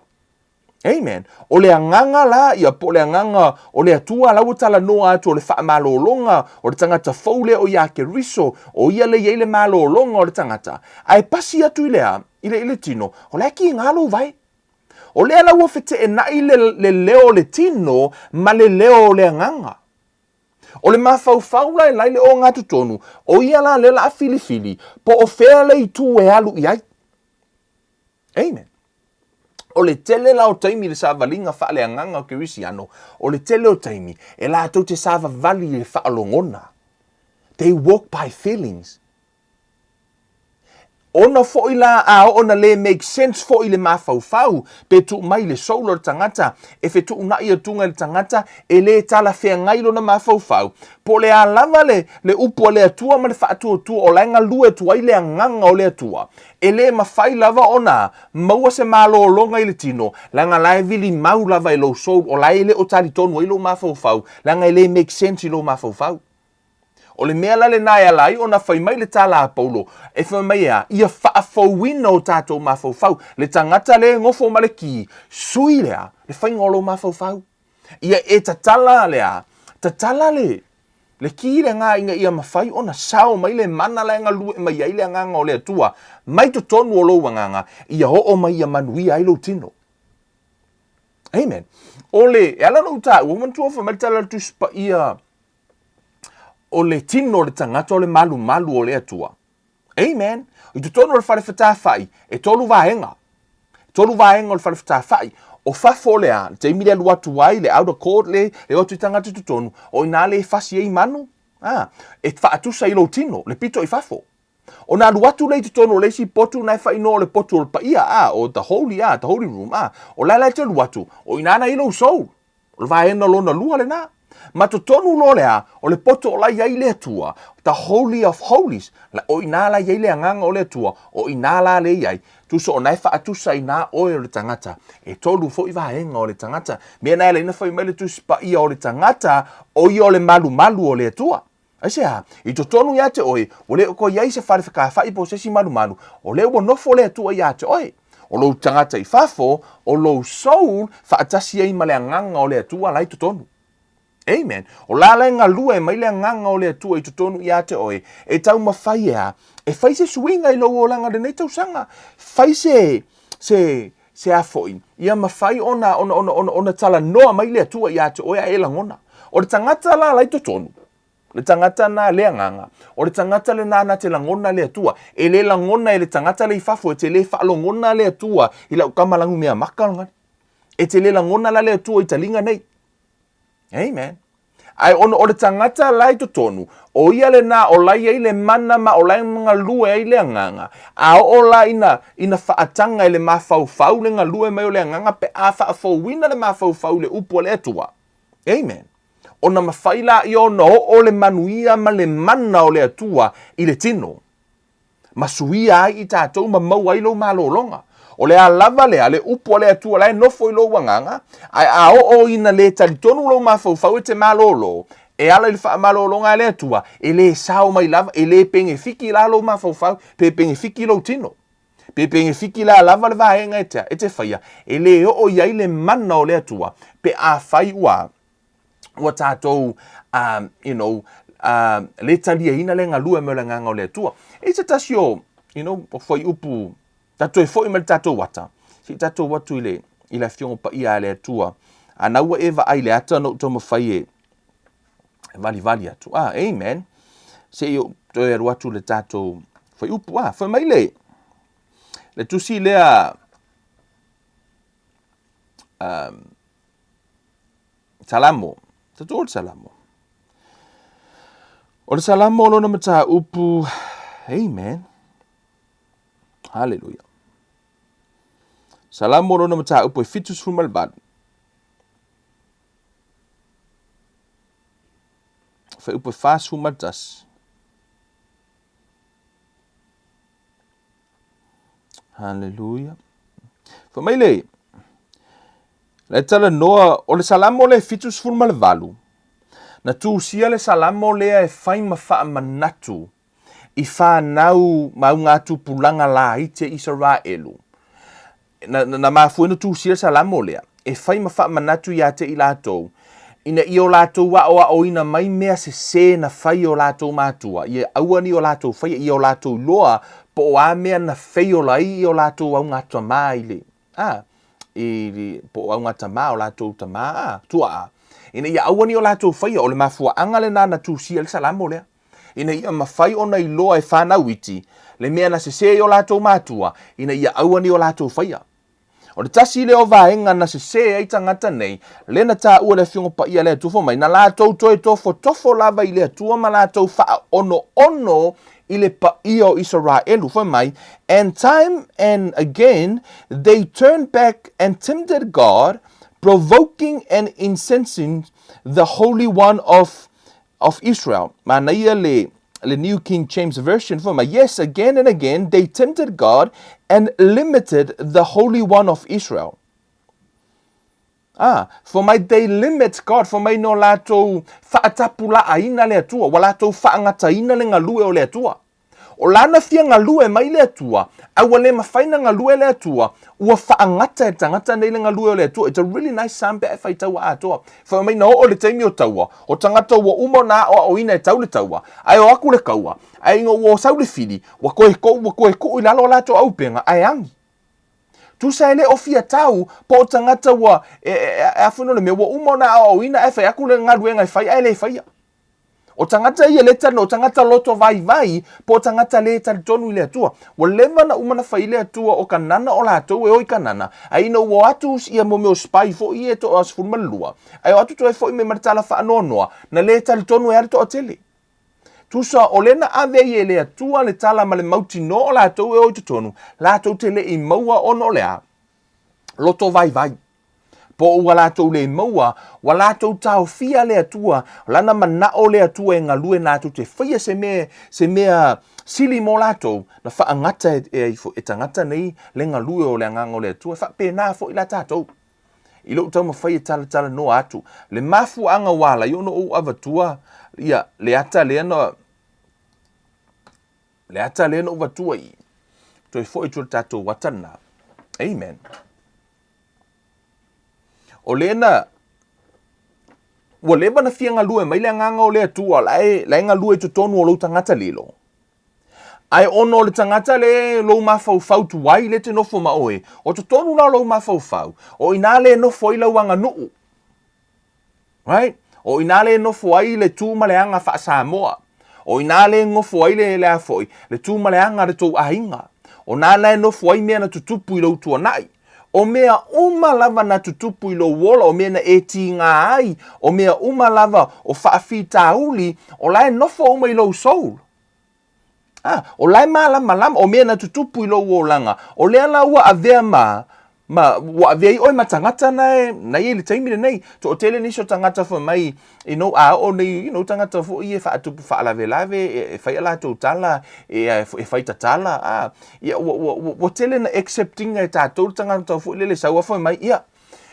Amen. O le agaga la, ia po o le agaga o le Atua la ua talanoa atu o le faamalologa o le tagata fou lea o iā Keriso, o ia lea i ai le malologa o le tagata. Ae pasi atu i le a, i le, i le tino, o la e kiga lou vae. O lea la ua feteenai le, le leo o le tino ma le leo o le agaga. O le mafaufau la e lai le ogatotonu, o ia la lea la a filifili, po o fea le itu e alu i ai. Amen. O le tele la o taimi i le savaliga faaleagaga o Kerisiano, o le tele o taimi e latou te savavali i le faalogona. They walk by feelings. Ona foi la a oo na le make sense foi le mafaufau pe tuu mai le soul o le tagata e fetuunai atuga i le tagata e le talafeagai lona mafaufau po o le a lava le le upu a le Atua ma le faatuatua o la e galue atu ai le agaga o le Atua e le mafai lava ona maua se malologa i le tino leaga la e vili mau lava e lou soul o la e le o talitonu ai lou mafaufau leaga e le make sense i lou mafaufau. O le mea la lena e ala ai ona fai mai le tala a Paulo, e fai mai e a? Ia faafouina o tatou mafaufau. Le tagata lea e gofo ma le ki, sui le a? Le faiga o lou mafaufau. Ia e tatala le a? Tatala le le ki lena ina ia mafai ona sao mai le mana la e galue mai ai le agaga o le Atua mai totonu o lou agaga, ia oo mai ia manuia ai lou tino. Amen. O le, e ala ona ou taua, manatua fai mai le tala a le Tusi Paia, o le tino o le tagata o le malumalu o le Atua. Amen. I totonu o le fale fetafa'i, e tolu vaega. E tolu vaega o le fale fetafa'i. O fafo le a, le taimi le alu atu ai, le outer court le, le o atu i tagata i totonu, o ina le fasi ai manu, a, e faatusa i lou tino, le pito i fafo. Ona alu atu lea i totonu o le isi potu na e faaigoa o le potu o le paia, a, o the holy, a, the holy room, a, o la la e te alu atu, o ina na i lou soul. O le vaega lona lua lena. Ma totonu loa le a, o le poto o la i ai le Atua, the holy of holies, la, o ina la i ai le agaga o le Atua, o ina la le i ai, tusa o na e faatusa i na oe o le tagata. E tolu foi vaega o le tagata. Mea na e ala ai na fai mai le Tusi Paia o le tagata, o ia o le malumalu o le Atua. Aisea? I totonu iā te oe, ua le o koe i ai se fale whakawhai po o se isi malumalu, o lea ua nofo le Atua iā te oe. O lou tagata i fafo, o lou soul, faatasi ai ma le agaga o le Atua la i totonu. Amen. O la la e galue mai le agaga o le Atua i totonu iā te oe, e taumafai e a? E fai se suiga i lou olaga i lenei tausaga. Fai se, se, se a foi, ia mafai ona, ona, ona, ona, ona talanoa mai le Atua iā te oe a e lagona. O le tagata la la i totonu, le tagata na le agaga, o le tagata lenā na te lagona le Atua. E le lagona e le tagata le i fafo, e te le faalogona le Atua i lau tama lagu mea maka lagani. E te le lagona la le Atua i taliga nei. Amen. Ae ona o le tagata la i totonu, o ia lenā o la i ai le mana ma o la e galue ai le agaga, a oo la ina, ina faataga e le mafaufau le galue mai o le agaga pe a faafouina le mafaufau i le upu a le Atua. Amen. Ona mafai laia ona oo le manuia ma le mana o le Atua i le tino. ma suia ai i tatou ma maua ai lou malologa. O le a lava lea, le upu a le Atua la e nofo i lou agaga, ae a oo ina le talitonu lou mafaufau e te malolo, e ala i le faamalologa a le Atua, e le sao mai lava, e le pegefiki la lou mafaufau, pe pegefiki lou tino. Pe pegefiki la lava le vaega e te, e te faia, e le oo i ai le mana o le Atua, pe afai ua ua tatou, um, you know, um, le taliaina le galue mai o le agaga o le Atua. E i se tasi o, you know, o fuaiupu, tatou e foi mai le tatou ata, se i tatou atu i le, i le Afioga Paia a le Atua. A na ua e vaai i le ata na ou taumafai e, e valivali atu. Ah, amen. Se i ou toe alu atu le tatou fuaiupu. Ah, fai mai le, le tusi lea, um, Salamo. Tatou o le Salamo. O le Salamo o lona mataupu, amen. Hallelujah. Salamo o lona mataupu e 78. Whaiupu e 41. Hallelujah. Fai mai le, le talanoa, o le Salamo lea e 78, na tusia le Salamo lea e fai ma faamanatu i whanau ma augatupulaga laiti a Isaraelu. Na, na, na mafua ona tusia le Salamo lea, e fai ma faamanatu iā te i latou, ina ia o latou aʻoaʻoina mai mea sesē na fai e o latou matua, ia aua ne i o latou faia, ia o latou iloa po o a mea na feiola ai i o latou augatamā i le, a, i, i, po o augatamā o latou tamā, a, tuaʻa, ina ia aua ne i o latou faia, o le mafuaaga lenā na tusia ai le Salamo lea. Ina ia mafai ona iloa e whanau iti le mea na sesē i o latou matua, ina ia aua ne i o latou faia. O le tasi lea o vaega na sesē ai tagata nei, lea na taua e le Afioga Paia a le Atua fai mai, na latou toe tofotofo lava i le Atua ma latou faaonoono i le paia o Isaraelu, fai mai, And time and again they turned back and tempted God, provoking and incensing the Holy One of of Israel. Manaia le le New King James Version fai mai, Yes, again and again they tempted God and limited the Holy One of Israel. Ā, fai mai they limit God, fai mai nō lātou faatapulaaina le Atua, ua lātou faagataina le galue o le Atua. O lana fia galue mai le Atua, a ua le mafai na galue le Atua, ua faagata e le tagata nei le galue o le Atua. It's a really nice psalm pe a e faitau atoa. Fai mai na oo le taimi o taua, o tagata ua uma ona aoaoina e tau le taua, ae o atu le kaua, ae ina ua sau le fili, ua toe ua toe tuu i lalo a latou auupega, ae agi. Tusa e le o fia tau, po o tagata ua, e, e, e, a foi le mea, ua uma ona aoaoina ae fai atu le galuega e fai ae le faia. O tagata ia le tali, o tagata loto vaivai, po o tagata le talitonu i le Atua. Ua leva na uma na fai le Atua o Kanana o latou e o i Kanana, ae ina ua o atu ia mo mea o spy foi ia e toa 12, ae o atu toe foi mai ma le tala faanoanoa, na le talitonu ai lava le toatele. Tusa o lea na ave ai e le Atua le tala ma le mautinoa o latou e o i totonu, latou te le i maua ona o le a? Loto vaivai. Po o ua latou le maua, ua latou taofia le Atua, o lana manao le Atua e galue latou te faia se mea, se mea sili mo latou, na faagata e, e, e tagata nei le galue o le agaga o le Atua. E faapena foi la tatou. I lou taumafai e talatalanoa atu, le mafuaaga ua ala ai ona ou avatua ia le ata lea na le ata lea na ou avatua i toe foi atu le tatou ata lena. Amen. O lea na ua leva na fia galue mai le agaga o le Atua la e, la e galue i totonu o lou tagata lilo. Ae ona o le tagata le lou mafaufau tuai le te nofo ma oe, o totonu la o lou mafaufau, o inā le nofo ai lau aganuu. Right? O inā le nofo ai le tu ma le aga faa-Samoa. O inā le nofo ai le, le a foi, le tu ma le aga a le tou aiga. O nā la e nofo ai mea na tutupu i lou tuanai. O mea uma lava na tutupu i lou ola, o mea na e tīgā ai, o mea uma lava o faafitauli, o la e nofo uma i lou soul. Ah, o la e malamalama, o mea na tutupu i lou olaga, o lea la ua avea ma, ma, ua avea ai oe ma tagata na e, na ia i le taimi lenei. Toatele nisi o tagata fai mai, you know, a oo nei, you know, tagata foi e faatupu faalavelave, e, e fai a latou tala, e, e fai tatala, ah, ia, ua, ua, ua, ua tele na acceptinga e tatou le tagata foi lele sau a fai mai, ia,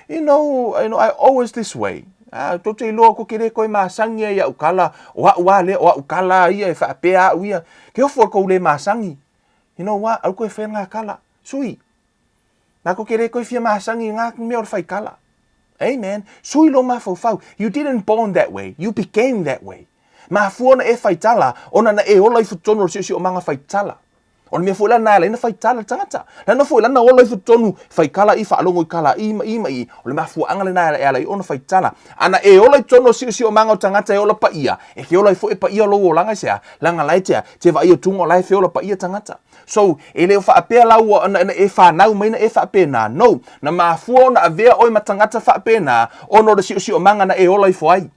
you know, you know, I always this way. Ah, tou te iloa ko ke le koe masangi ai au kala, o au a lea, o au kala ia e faapea au ia. Ke ofo kou le masangi. You know what, au koe whai ngā kala. Sui, nā ko ke le koe fia masangi ngā mea o le whai kala. Amen. Sui lo mafaufau. You didn't born that way. You became that way. Mafua ona e whai tala, ona na e ola i futonu o le siosiomaga whai tala. O le mea foi la na e ala ai na faitala le tagata. Lana foi lana ola ifo totonu faikala i faalogo i kala i ma i ma i. O le mafuaaga lena e ala ai ona faitala. Ana e ola i totonu o siosiomaga o tagata e ola paia, e ke ola ai foi e paia lou olaga i se a? Leaga la e te a? Te vaai o tuga o la e feola paia tagata. So, e le o faapea la ua na, na e fanau mai na e faapena. No. Na mafua ona avea oe ma tagata faapena ona o le siosiomaga na e ola ifo ai.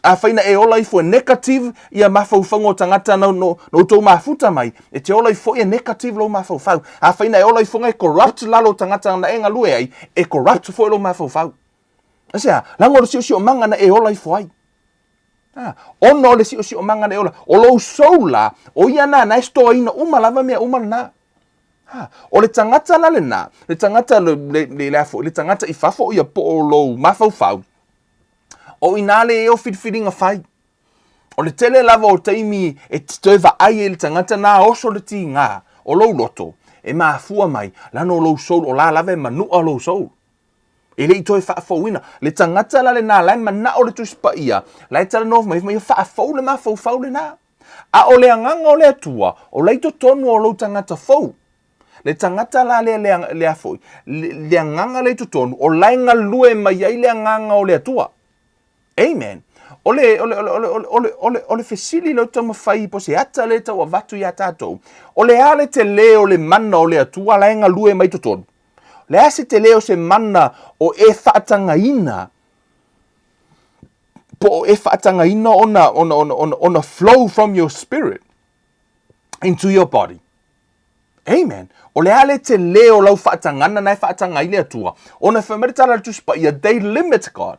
Afai na e ola ifo e negative ia mafaufauga o tagata no, no, no outou mafuta mai, e te ola ifo e negative lou mafaufau. Afai na e ola ifo e corrupt lalo o tagata na e galue ai, e corrupt foi lou mafaufau. Aisea, leaga o le siosiomaga na e ola ifo ai. Ah, ona o le siosiomaga na e ola. O lou soul la, o ia na na e stoaina uma lava mea uma lena. Ha, o le tagata la lena, le tagata le, le, le, le, le, le tagata i fafo ia po o lou mafaufau, O inā le eo filifiliga fai. O le tele lava o taimi e toe vaai ai le tagata nā oso le tīgā o lou loto e mafua mai lana o lou soul o la lava e manu'a lou soul. E le i toe faafouina. Le tagata la lenā la e mana'o le Tusi Paia, la e talanoa mai mai ia faafou le mafaufau lenā. A o le agaga o le Atua, o la i totonu o lou tagata fou. Le tagata la lea, lea, lea foi, le, le agaga lea i totonu, o la e galue mai ai le agaga o le Atua. Amen. O le, o le, o le, o le, o le, o le, o le, o le fesili lea ou te taumafai po o se ata lea e tau avatu iā tatou, o le a le telē o le mana o le Atua la e galue mai totonu? le a se tele o se mana o e faatagaina po o e faatagaina ona, ona, ona, ona, ona flow from your spirit into your body. Amen. O le a le tele o lau faatagana na e faataga ai le Atua, ona e fai mai le tala a le Tusi Paia, they limit God.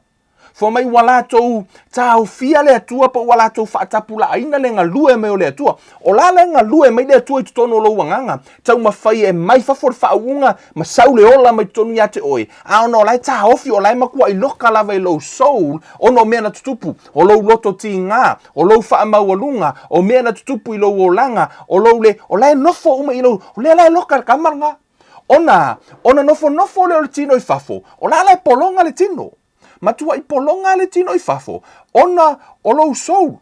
Fai mai ua latou taofia le Atua po ua latou faatapulaaina le galue mai o le Atua. O la le galue mai le Atua i totonu o lou agaga, taumafai e mai fafo le faauuga ma sau le ola mai totonu ia te oe, a ona o la e taofi, o la e matuai loka lava i lou soul, ona o mea na tutupu, o lou loto tiga, o lou faamaualuga, o mea na tutupu i lou olaga, o lou le, o la e nofo uma i lou, o lea la e loka le kama lena. Ona, ona nofonofo lea o le tino i fafo, o la la e pologa le tino. Matuai pologa le tino i fafo, ona o lou soul.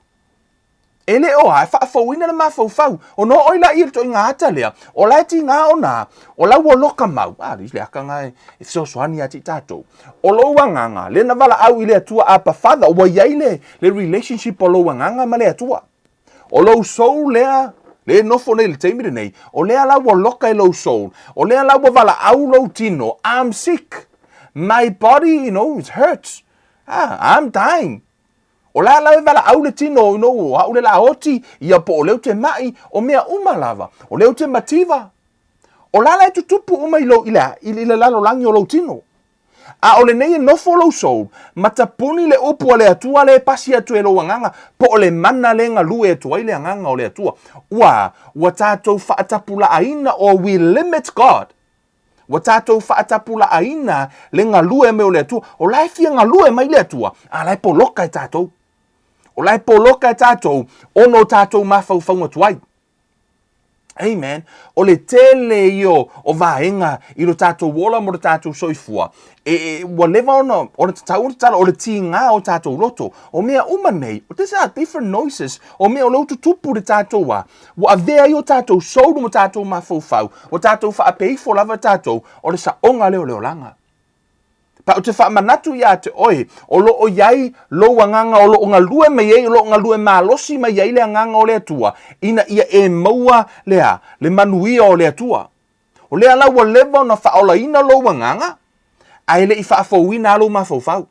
E le o a, e faafouina le mafaufau. Ona oo ai laia i le toaiga ata lea, o la e tiga ona, o la ua loka mau. A, le aka nga e fesoasoani ia te i tatou. O lou agaga, lea na valaau i le Atua Abba Father, ua i ai le, le relationship o lou agaga ma le Atua. O lou soul lea, le nofo nei i le taimi lenei, o lea la ua loka i lou soul, o lea la ua valaau lou tino, I'm sick. My body, you know, it hurts. Ah, I'm dying. O la la e valaau le tino, you know, o au le la oti, ia po o lea ou te mai, o mea uma lava, o lea ou te mativa. O la la e tutupu uma i, lou, i, le, i, le lalolagi o lou tino. A o lenei e nofo lou soul, ma tapuni le upu a le Atua le e pasi atu e lou agaga, po o le mana le galue atu ai le agaga o le Atua. Ua, ua tatou faatapulaaina, or we limit God. Ua tatou faatapulaaina le galue mai o le Atua. O la e fia galue mai le Atua, a la e poloka e tatou. O la e poloka e tatou, ona o tatou mafaufauga tuai. Amen. O le tele ia o vaega i lo tatou ola mo lo tatou soifua. E, e, ua leva ona, ona tatau ona tatalo, o le tiga o tatou loto. O mea uma nei, these are different noises, o mea o lea ua tutupu le tatou a, ua avea ai o tatou soul ma tatou mafaufau, ua tatou faapeifo lava tatou, o le saoga lea o le olaga. Pa ou te faamanatu iā te oe, o lo o i ai lou agaga o lo o galue mai ai, o lo o galue malosi mai ai le agaga o le Atua, ina ia e maua le a? Le manuia o le Atua. O lea la ua leva ona faaolaina lou agaga, ae le i faafouina lava lou mafaufau.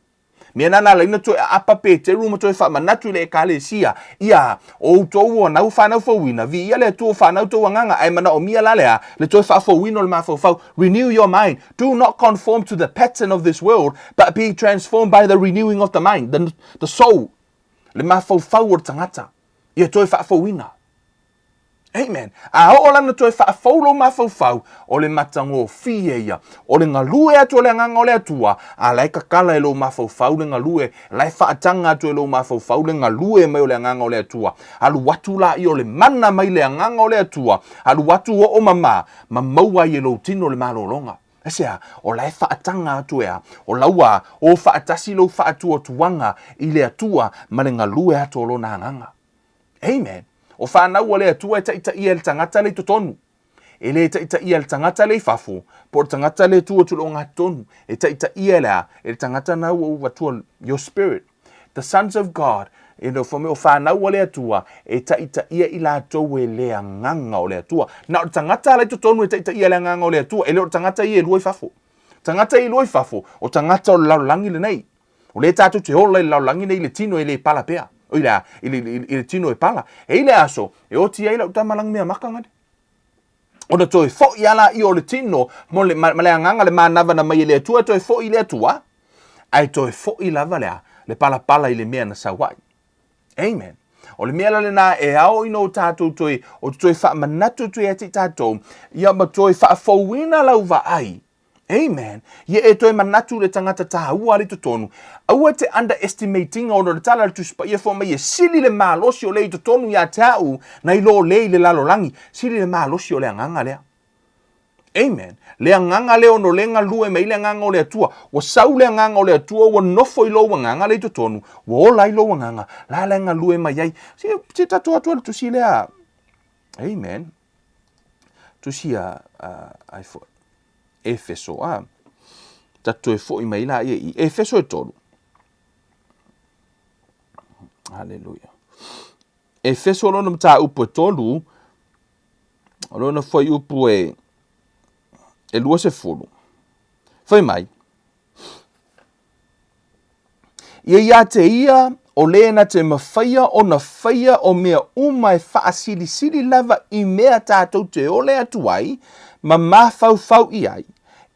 Mea na na ala ai ona toe aapa Peteru ma toe faamanatu i le Ekalesia, ia, o outou ua nau fanau fouina, viia le Atua ua fanau tou agaga, ae manaomia la le a? Le toe faafouina o le mafaufau. Renew your mind. Do not conform to the pattern of this world, but be transformed by the renewing of the mind, the, the soul. Le mafaufau o le tagata, ia toe faafouina. Amen. A oo la na toe faafou lou mafaufau, o le matagofie ia, o le galue atu o le agaga o le Atua, a la e kakala e lou mafaufau le galue, la e faataga atu e lou mafaufau le galue mai o le agaga o le Atua. Alu atu laia o le mana mai le agaga o le Atua, alu atu oo mama, ma maua ai e lou tino le malologa. Aisea? O la e faataga atu e a? O la ua o faatasi lou faatuatuaga i le Atua ma le galue atu o Lona agaga. Amen. O whanau a le Atua e taitaia e le tangata le i totonu. E le taitaia e le tangata le i fafo, po o le tangata le tu atu i le ogatotonu. E taitaia e le a? E le tangata na ua ua atua your spirit. The sons of God, you know, for me, o whanau a le Atua, e taitaia i latou e le agaga o le Atua. Na o le tangata la i totonu e taitaia le agaga o le Atua, e le o le tangata ia e lua i fafo. Tangata ia e lua i fafo, o tangata o le lalolagi lenei. O lea tatou te ola i le lalolagi nei i le tino e le pala pea. Oi le a, i le, i, i le tino e pala. E i le aso, e oti ai lau tama lagi mea maka ngane. Ona toe fo'i ala i o le tino, mo le, ma, ma le agaga le manava na mai e le Atua, toe fo'i i le Atua, ae toe fo'i lava le a, le palapala i le mea na sau ai. Amen. O le mea la lena e ao ina o tatou toe, o te toe faamanatu atu ia te i tatou, ia ma toe faafouina lau vaai Amen. Ia e toe manatu le tagata tāua ale i totonu. Aua te underestimate ina ona o le tala a le Tusi Paia fai mai e sili le malosi o lea i totonu ia te au nai lo le i le lalolagi. Sili le malosi o le agaga lea. Amen. Le agaga lea ono le galue mai le agaga o le Atua. Ua sau le agaga o le Atua ua nofo i lou agaga lea i totonu. Ua ola ai lou agaga. La la e galue mai ai. Se, se tatou atu le tusi lea. Amen. Tusi a, a, ai fo, Efeso, a. Tatou toe foi mai la ia i Efeso e tolu. Haleluia. Efeso lona mataupu e tolu, o lona fuaiupu e, e 20. Fai mai, Ia ia te ia o lē na te mafaia ona faia o mea uma e faasilisili lava i mea tatou te ole atu ai ma mafaufau i ai,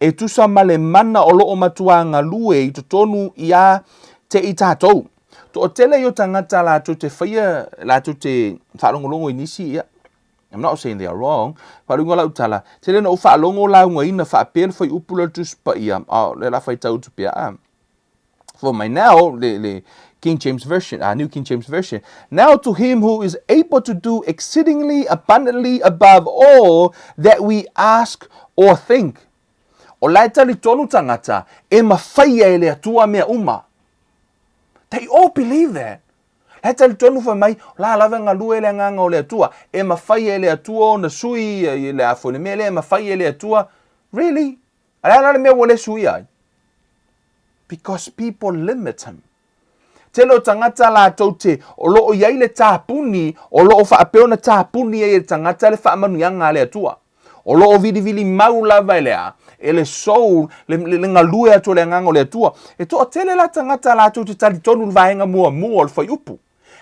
e tusa ma le mana o loo matuā galue i totonu ia te i tatou. Toatele ia o tagata latou te faia, latou te faalogologo i nisi, ia, I'm not saying they are wrong, faauiga lau tala, tele na ou faalogo laugaina faapea le fuaiupu lea o le Tusi Paia, a o lea o le a faitau atu pea, a. For my now, le, le King James Version, New King James Version, now to him who is able to do exceedingly abundantly above all that we ask or think. O la e talitonu tagata, e mawhaia e le Atua mea uma. They all believe that. La e talitonu fai mai, o la lava e galue le agaga o le Atua, e mawhaia e le Atua ona sui i le a foi le mea lea, e mawhaia e le Atua. Really? A le a la le mea ua le suia ai? Because people limit him. Tele o tagata latou te, o lo o i ai le tapuni, o lo o faapea ona tapuni ai e le tagata le faamanuiaga a le Atua. O lo o vilivili mau lava e le a, e le soul, le, le, le galue atu o le agaga o le Atua. E toatele la tagata latou te talitonu i le vaega muamua o le fuaiupu.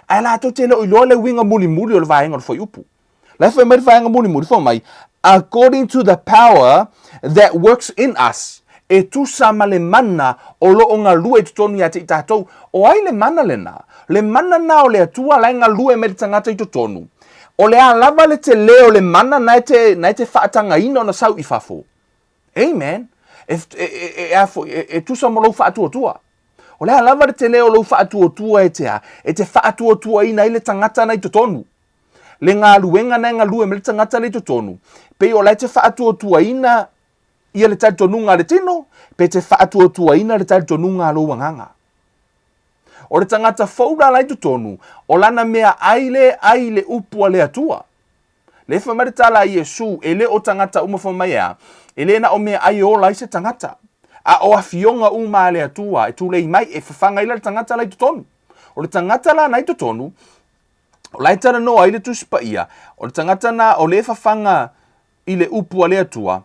Ae latou te le o iloa le uiga mulimuli o le vaega o le fuaiupu. La e fai mai le vaega mulimuli, fai mai, according to the power that works in us, e tusa ma le mana o lo o galue i totonu ia te i tatou. O ai le mana lena? Le mana na o le Atua la e galue mai le tagata i totonu. O le a lava le tele o le mana na e te, na e te faatagaina ona sau i fafo. Amen. E, e, e, e, a foi, e, e tusa ma lou faatuatua. O le a lava le tele o lou faatuatua e te a, e te faatuatuaina ai le tagata na i totonu. Le galuega na e galue mai le tagata le i totonu, pei o la e te faatuatuaina ia le talitonuga a le tino, pe te faatuatuaina le talitonuga a lou agaga. O le tagata fou la la i totonu, o lana mea ai le ai le upu a le Atua. Le fai mai le tala a Iesu, e le o tagata uma fai mai ea, e le na o mea ai e ola ai se tagata. A o afioga uma a le Atua e tulei mai e fafaga ai la le tagata la i totonu. O le tagata la na i totonu, O la e talanoa ai le Tusi Paia, o le tagata na o le fafaga i le upu a le Atua,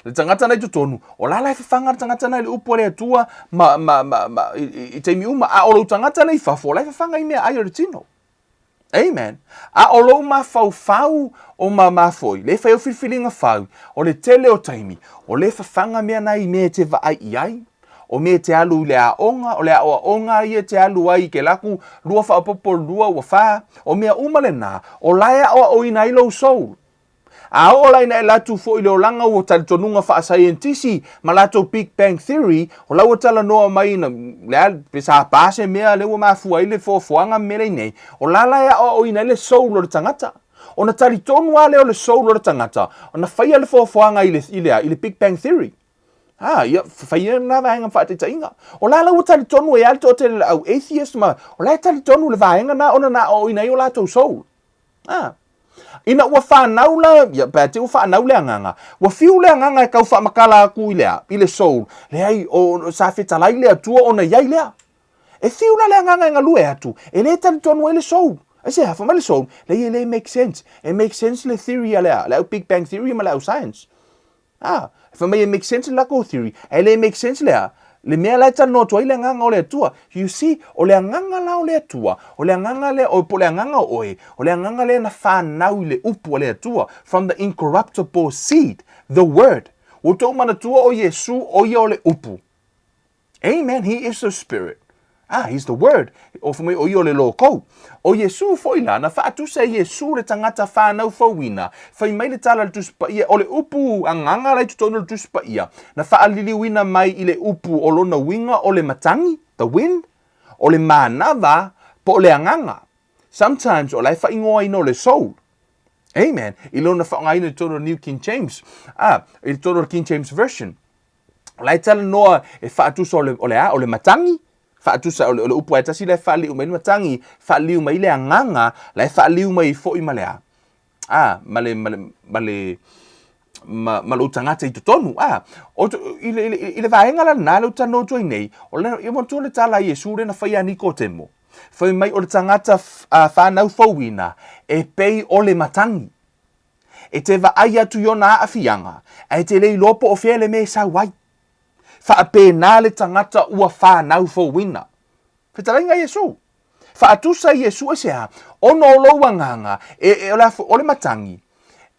le tagata na i totonu, o la la e fafaga le tagata na i le upu a le Atua ma, ma, ma, ma, i, i, i taimi uma, a o lou tagata le i fafo, o la e fafaga i mea ai o le tino. Amen. A o lou mafaufau o ma mafoi, le fai o filifiliga fau, o le tele o taimi, o le fafaga mea na i mea e te vaai i ai, o mea e te alu i le aoga, o le aoaoga ia e te alu ai i ke laku lua faaopoopo lua ua fa, o mea uma lena, o la e aoaoina ai lou soul. A oo la ina e latu foi i le olaga ua talitonuga faasaienitisi ma latou Big Bang Theory, o la ua talanoa mai ina, le a, pe sa pa se mea lea ua mafua ai le foafoaga ma mea lei nei, o la la e aoaoina ai le soul o le tagata. Ona talitonu lava lea o le soul o le tagata, ona faia le foafoaga i le, i le a, i le Big Bang Theory. A, ia, faia lena vaega ma faataitaiga. O la la ua talitonu ai lava le toatele o le au atheist ma, o la e talitonu i le vaega na ona na aoaoina ai o latou soul. A. Ina ua whanau la, ia, pea te ua whanau le agaga, ua whiu le agaga e kau whaamakala aku i le a, i le soul, leai, o, sa fetalai le Atua ona i ai lea. E whiu la le agaga e galue atu, e le talitonu ai le soul. Ai se hafa mai le soul, leai e le make sense. E make sense le theory a le a, le au Big Bang Theory ma le au science. A, fai mai e make sense le lakou theory, ae le make sense le a? Le mea la e talanoa atu ai le agaga o le Atua. You see, o le agaga la o le Atua, o le agaga lea, o, po o le agaga o oe, o le agaga lea na fanau i le upu a le Atua, from the incorruptible seed, the word. Ua outou manatua o Iesu, o ia o le upu. Amen, he is the spirit. Ah, he's the word. O fai mai o ia o le lōkou. O Iesu foi la, na faatusa e Iesu le tagata whānau fouina. Fai mai le tala le Tusi Paia, o le upu agaga la i totonu o le Tusi Paia, na whaaliliuina mai i le upu o lona uiga o le matangi, the wind, o le manava, po o le agaga. Sometimes o la e whaingoaina o le soul. Amen. I lona whaongaina i totonu o New King James. Ah, i totonu o le King James Version. O la e talanoa e faatusa o le, o le a, o le matagi, faatusa o le, o le upu ae tasi la e faaliu mai le matagi, faaliu mai le agaga, la e faaliu mai foi ma le a, a, ma le, ma le, ma le, ma, ma lou tagata i totonu. A, o, i le, i le, i le vaega la lena lea ou te talanoa atu ai nei, o le, ia manatua le tala a Iesu lea na fai ia Nikotemo. Fai mai o le tagata whānau fouina e pei o le matagi. E te vaai atu i ona aafiaga, ae te le iloa po o fea le mea e sau ai. Faapena le tagata ua fanau fouina. Fetalaiga Iesu. Faatusa Iesu e se a? Ona o lou agaga, e, e, o le, o le matagi,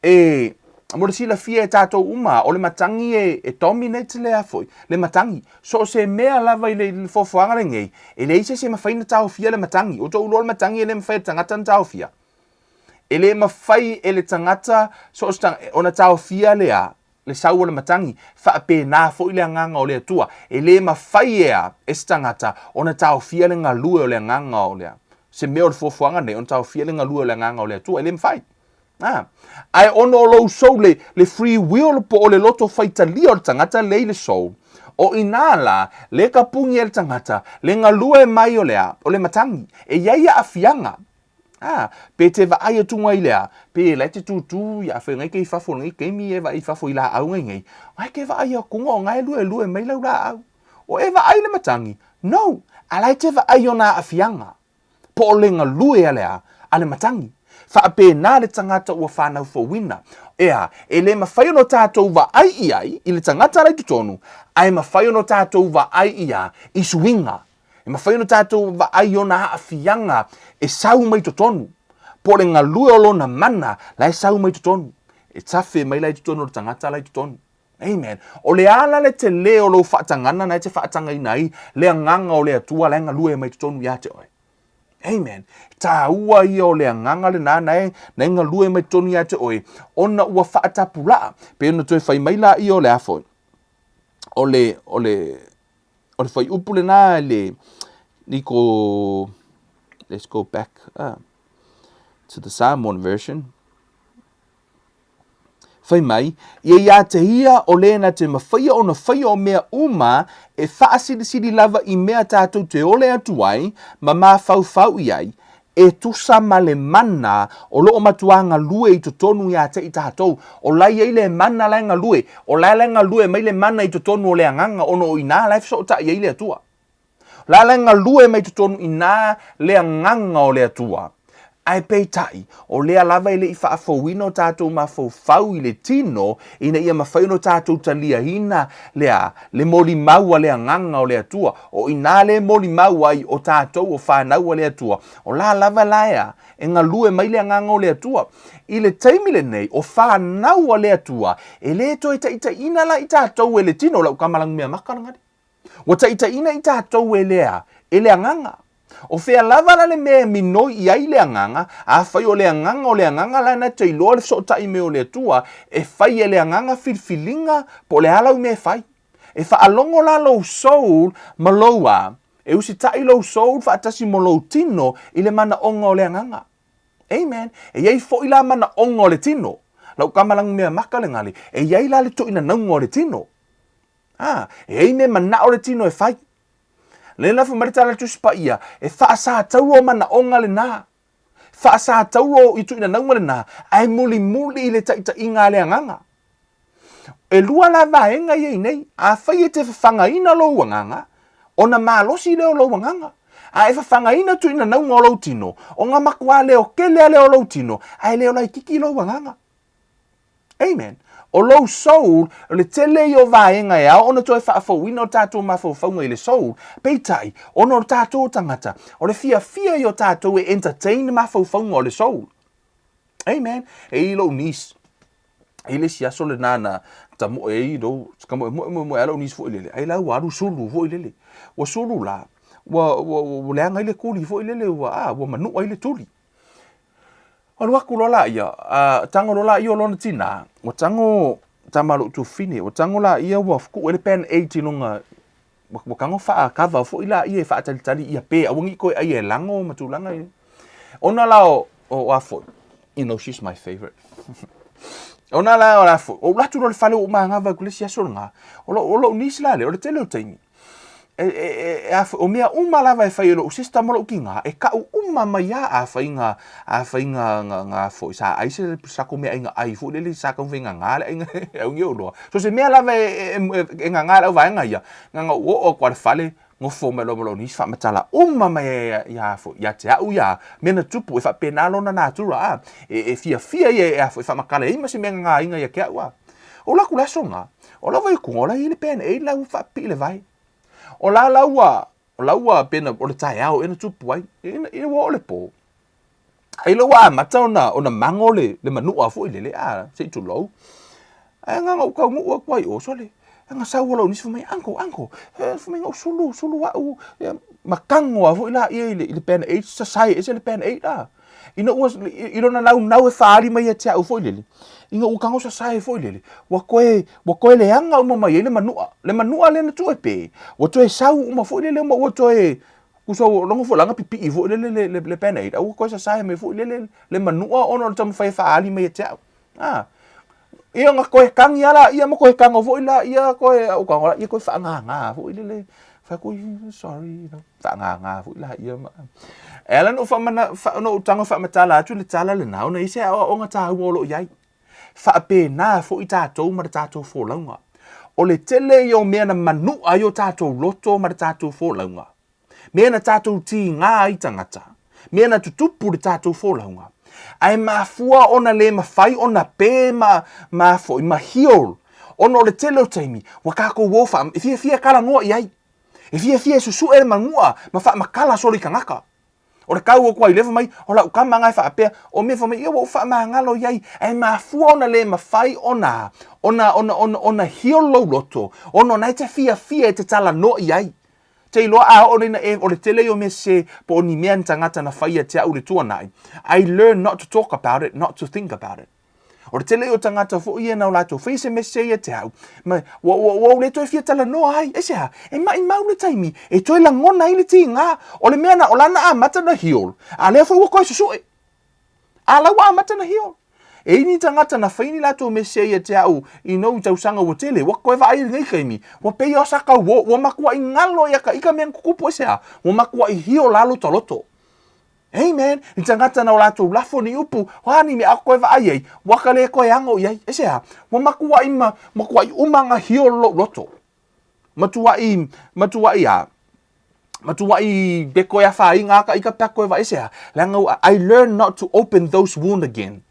e, mo le silafia e tatou uma, o le matagi e, e dominate le a foi, le matagi. So o se mea lava i le, i le foafoaga lenei, e leai se isi e mafai ona taofia le matagi. Ua tou iloa le matagi e le mafai e le tagata ona taofia. E le mafai e le tagata so o se tagata ona taofia le a, le sau o le matagi, faapena foi le agaga o le Atua. E le mafai e a, e se tagata ona taofia le galue o le agaga o le a, se mea o le fuafuaga nei, ona taofia le galue o le agaga o le Atua. E le mafai. A. Ae ona o lou soul, le, le free will po o le loto faitalia o le tagata lea i le soul, o i nā la, le kapuni e le tagata, le galue mai o le a, o le matagi. E i ai aafiaga. A, pe te vaai atu ngai lea, pe la e te tūtū i a whai ngai kei fafo ngai keimi e vaai fafo i laau ngai nei, ngai ke vaai atu nga o ngai luelue mai lau laau. O e vaai le matangi? No! A la e te vaai o nā aafiaga, po o le galue a le a, a le matangi. Faapena le tagata ua whanau fouina. Ea, e le mawhai ono tātou vaai i ai, i le tagata la i totonu, a e mawhai ono tātou vaai i a, i suiga. E mafai ona tatou vaai i ona aafiaga e sau mai totonu, po o le galue o lona mana la e sau mai totonu, e tafe mai la i totonu o le tagata la i totonu. Amen. O le a la le tele o lou faatagana na e te faatagaina ai le agaga o le Atua la e galue mai totonu ia te oe. Amen. Tāua ia o le agaga lena na e, na e galue mai totonu ia te oe, ona ua faatapulaa. Pe ona toe fai mai la ia o le a foi. O le, o le, O le fuaiupu lena le i ko let's go back to the Samoan version. Fai mai, ia iā te ia o lena te mawhaia ona whaia o mea uma e whaasilisili lava i mea tātou te ole atu ai ma māwhauwhau i ai, e tusa ma le mana o loo matuā galue i totonu iā te i tātou. O la i ai le mana la e galue, o la la e galue mai le mana i totonu o le agaga ona o inā la e fesootai ai le Atua. O la la e galue mai totonu inā le agaga o le Atua. Ae peitai, o lea lava e le i faafouina o tātou mafaufau i le tino ina ia mafai ona tātou taliaina le a, le molimau a le agaga o le Atua. O inā le molimau ai o tātou o whanau a le Atua, o la lava la ea, e galue mai le agaga o le Atua. I le taimi lenei, o whanau a le Atua, e le toe taitaiina la i tātou e le tino, lau kamalangu mea maka lagani. Ua taitaiina i tātou e le a, e le agaga. O fea lava la le mea e minoi i ai le agaga, afai o le agaga o le agaga la na te iloa le fesootai mai o le Atua, e fai e le agaga filifiliga po o le a lau mea e fai. E faalogo la lou soul ma lou a, e usitai lou soul faatasi mo lou tino i le manaoga o le agaga. Amen. E i ai foi la manaoga o le tino. Lau kamalangu mea maka le gali, e i ai la le toinanauga o le tino. A, e ai mea manao le tino e fai. Le la fai mai le tala Tusi Paia, e faasātaua o manaoga lenā. Faasātaua o ituinanauga lenā, ae mulimuli i le taitaiga a le agaga. E lua la vaega ia i nei, afai e te fafagaina lou agaga, ona malosi lea o lou agaga. A e fafagaina tuinanauga o lou tino, ona makuā leokele a lea o lou tino, ae le o laititi lou agaga. Amen. O lou soul, o le tele ia o vaega e ao ona toe faafouina o tatou mafaufauga i le soul, peitai, ona o tatou o tagata, o le fiafia ia o tatou e entertain mafaufauga o le soul. Amen. E i lou niece, e i le isi aso lena na tamoe ai lou, ka moe moe moe moe a lou niece foi lele, ai la ua alu sulu foi lele. Ua sulu la, ua, ua, ua leaga ai le tuli foi lele, ua, a, ua manua ai le tuli. Alu aku loa laia, a tago loa laia o lona tinā, ua tago tama a lou tuafafine, ua tago laia ua tuu ai le band-aid i luga, ua tago faakava foi laia e faatalitali ia pe aua ne i toe ai e lago ma tulaga ia. Ona la o, o a foi, you know she's my favourite. Ona la o la foi, ou alu atu loa i le fale ua ou manava atu i le isi aso lena, o lou, o lou niece la lea, o le tele o taimi, e, e, e, a, o mea uma lava e fai e lou sister ma lou tinā, e kau uma mai lava a fai nga, a fai nga, nga, nga foi sa ai se sa ko mea ai nga ai foi lele sa taumafai ngagā le aiga e au nei ou iloa. So se mea lava e, e, e, e ngagā i lau vaega ia, na ona ou oo atu lava i le fale, Nofo mai loa ma lou nisi faamatala uma mai ai ia foi ia te au ia mea na tupu e faapena lona natura a e, e fiafia ia e a foi faamatala ai ma se mea gagāina ia te au a. O la ku le aso na, o lau vaikuga o la i le pen e la ua faapipii le vai. O la la ua o la ua pena o le taeao ea na tupu ai, ina ua oo le pō. Ai lea ua amata ona, ona mago le, le manua foi lele, a, se i tulou. Ae na ona ou taunuu atu lava i o, sole, na sau lava lou nisi fai mai, uncle, uncle, fai mai na ou sulu, sulu au, ia, ma tago lava foi laia i le, i le band aid, sasae ese le band aid a. Ina ua, i lona naunau e faaali mai ia te au foi lele, ina ua tago sasae foi lele, ua toe, ua toe leaga uma mai ai le manua. Le manua lea na tuu e pe, ua toe sau uma foi lele ma ua toe, Tusa ua logo foi la na pipii foi lele le, le, le band-aid, a ua toe sasae mai foi lele le manua ona o le taumafai e faaali mai ia te au. A. Ia ona toe tagi lava laia ma toe tago foi laia toe au tago laia toe faagaga foi lele. Fai atu, sorry, you know, faagaga foi laia ma. E ala ona ou faamana, ona ou tago e faamatala atu le tala lena, ona e i ai se aoaoga taua o lo o i ai. Faapena foi tatou ma le tatou folauga. O le tele ia o mea na manua ai o tatou loto ma le tatou folauga, mea na tatou tiga ai tagata, mea na tutupu i le tatou folauga, ae mafua ona le mafai ona pe ma, ma foi, ma heal, ona o le tele o taimi, ua tatou o faa, e fiafia e talanoa i ai, e fiafia e susue le manua ma faamatala solo i tagata. O le tau atu ai lea fai mai, o lau tama na e faapea, o mea fai mai, ia ua ou faamagalo i ai, ae mafua ona le mafai ona, ona, ona, ona, ona heal lou loto, ona o na e te fiafia e te talanoa i ai. Te iloa a oo nei na e, o le tele ia o mea sese, po o ni mea ni tagata na fai ia te au i le tuanai, I learn not to talk about it, not to think about it. O le tele o tagata foi ia na o latou faia se mea ia te au, ma ua, ua, ua ou le toe fia talanoa ai. Aisea? E maʻimau le taimi e toe lagona ai le tiga. O le mea na, o lana amata na heal, a lea foi ua toe susue. A la ua amata na heal. E i ni tagata na fai ni latou mea sese ia te au i nou i tausaga ua tele, ua toe vaai i lenei taimi, ua pei o sa tauo, ua matuai galo ia ka ika mea na tutupu. Aisea? Ua matuai heal lalo ta loto. Amen. Ni tagata na o latou lafo ni upu, o a ni mea a koe vaai ai, ua ka le koe ago i ai. Aisea? Ua matuai ma, matuai uma na heal lou loto. Matuai, matuai a, matuai be koe afaina a ka ika pe a koe vaai. Aisea? Leaga ua, I learn not to open those wound again.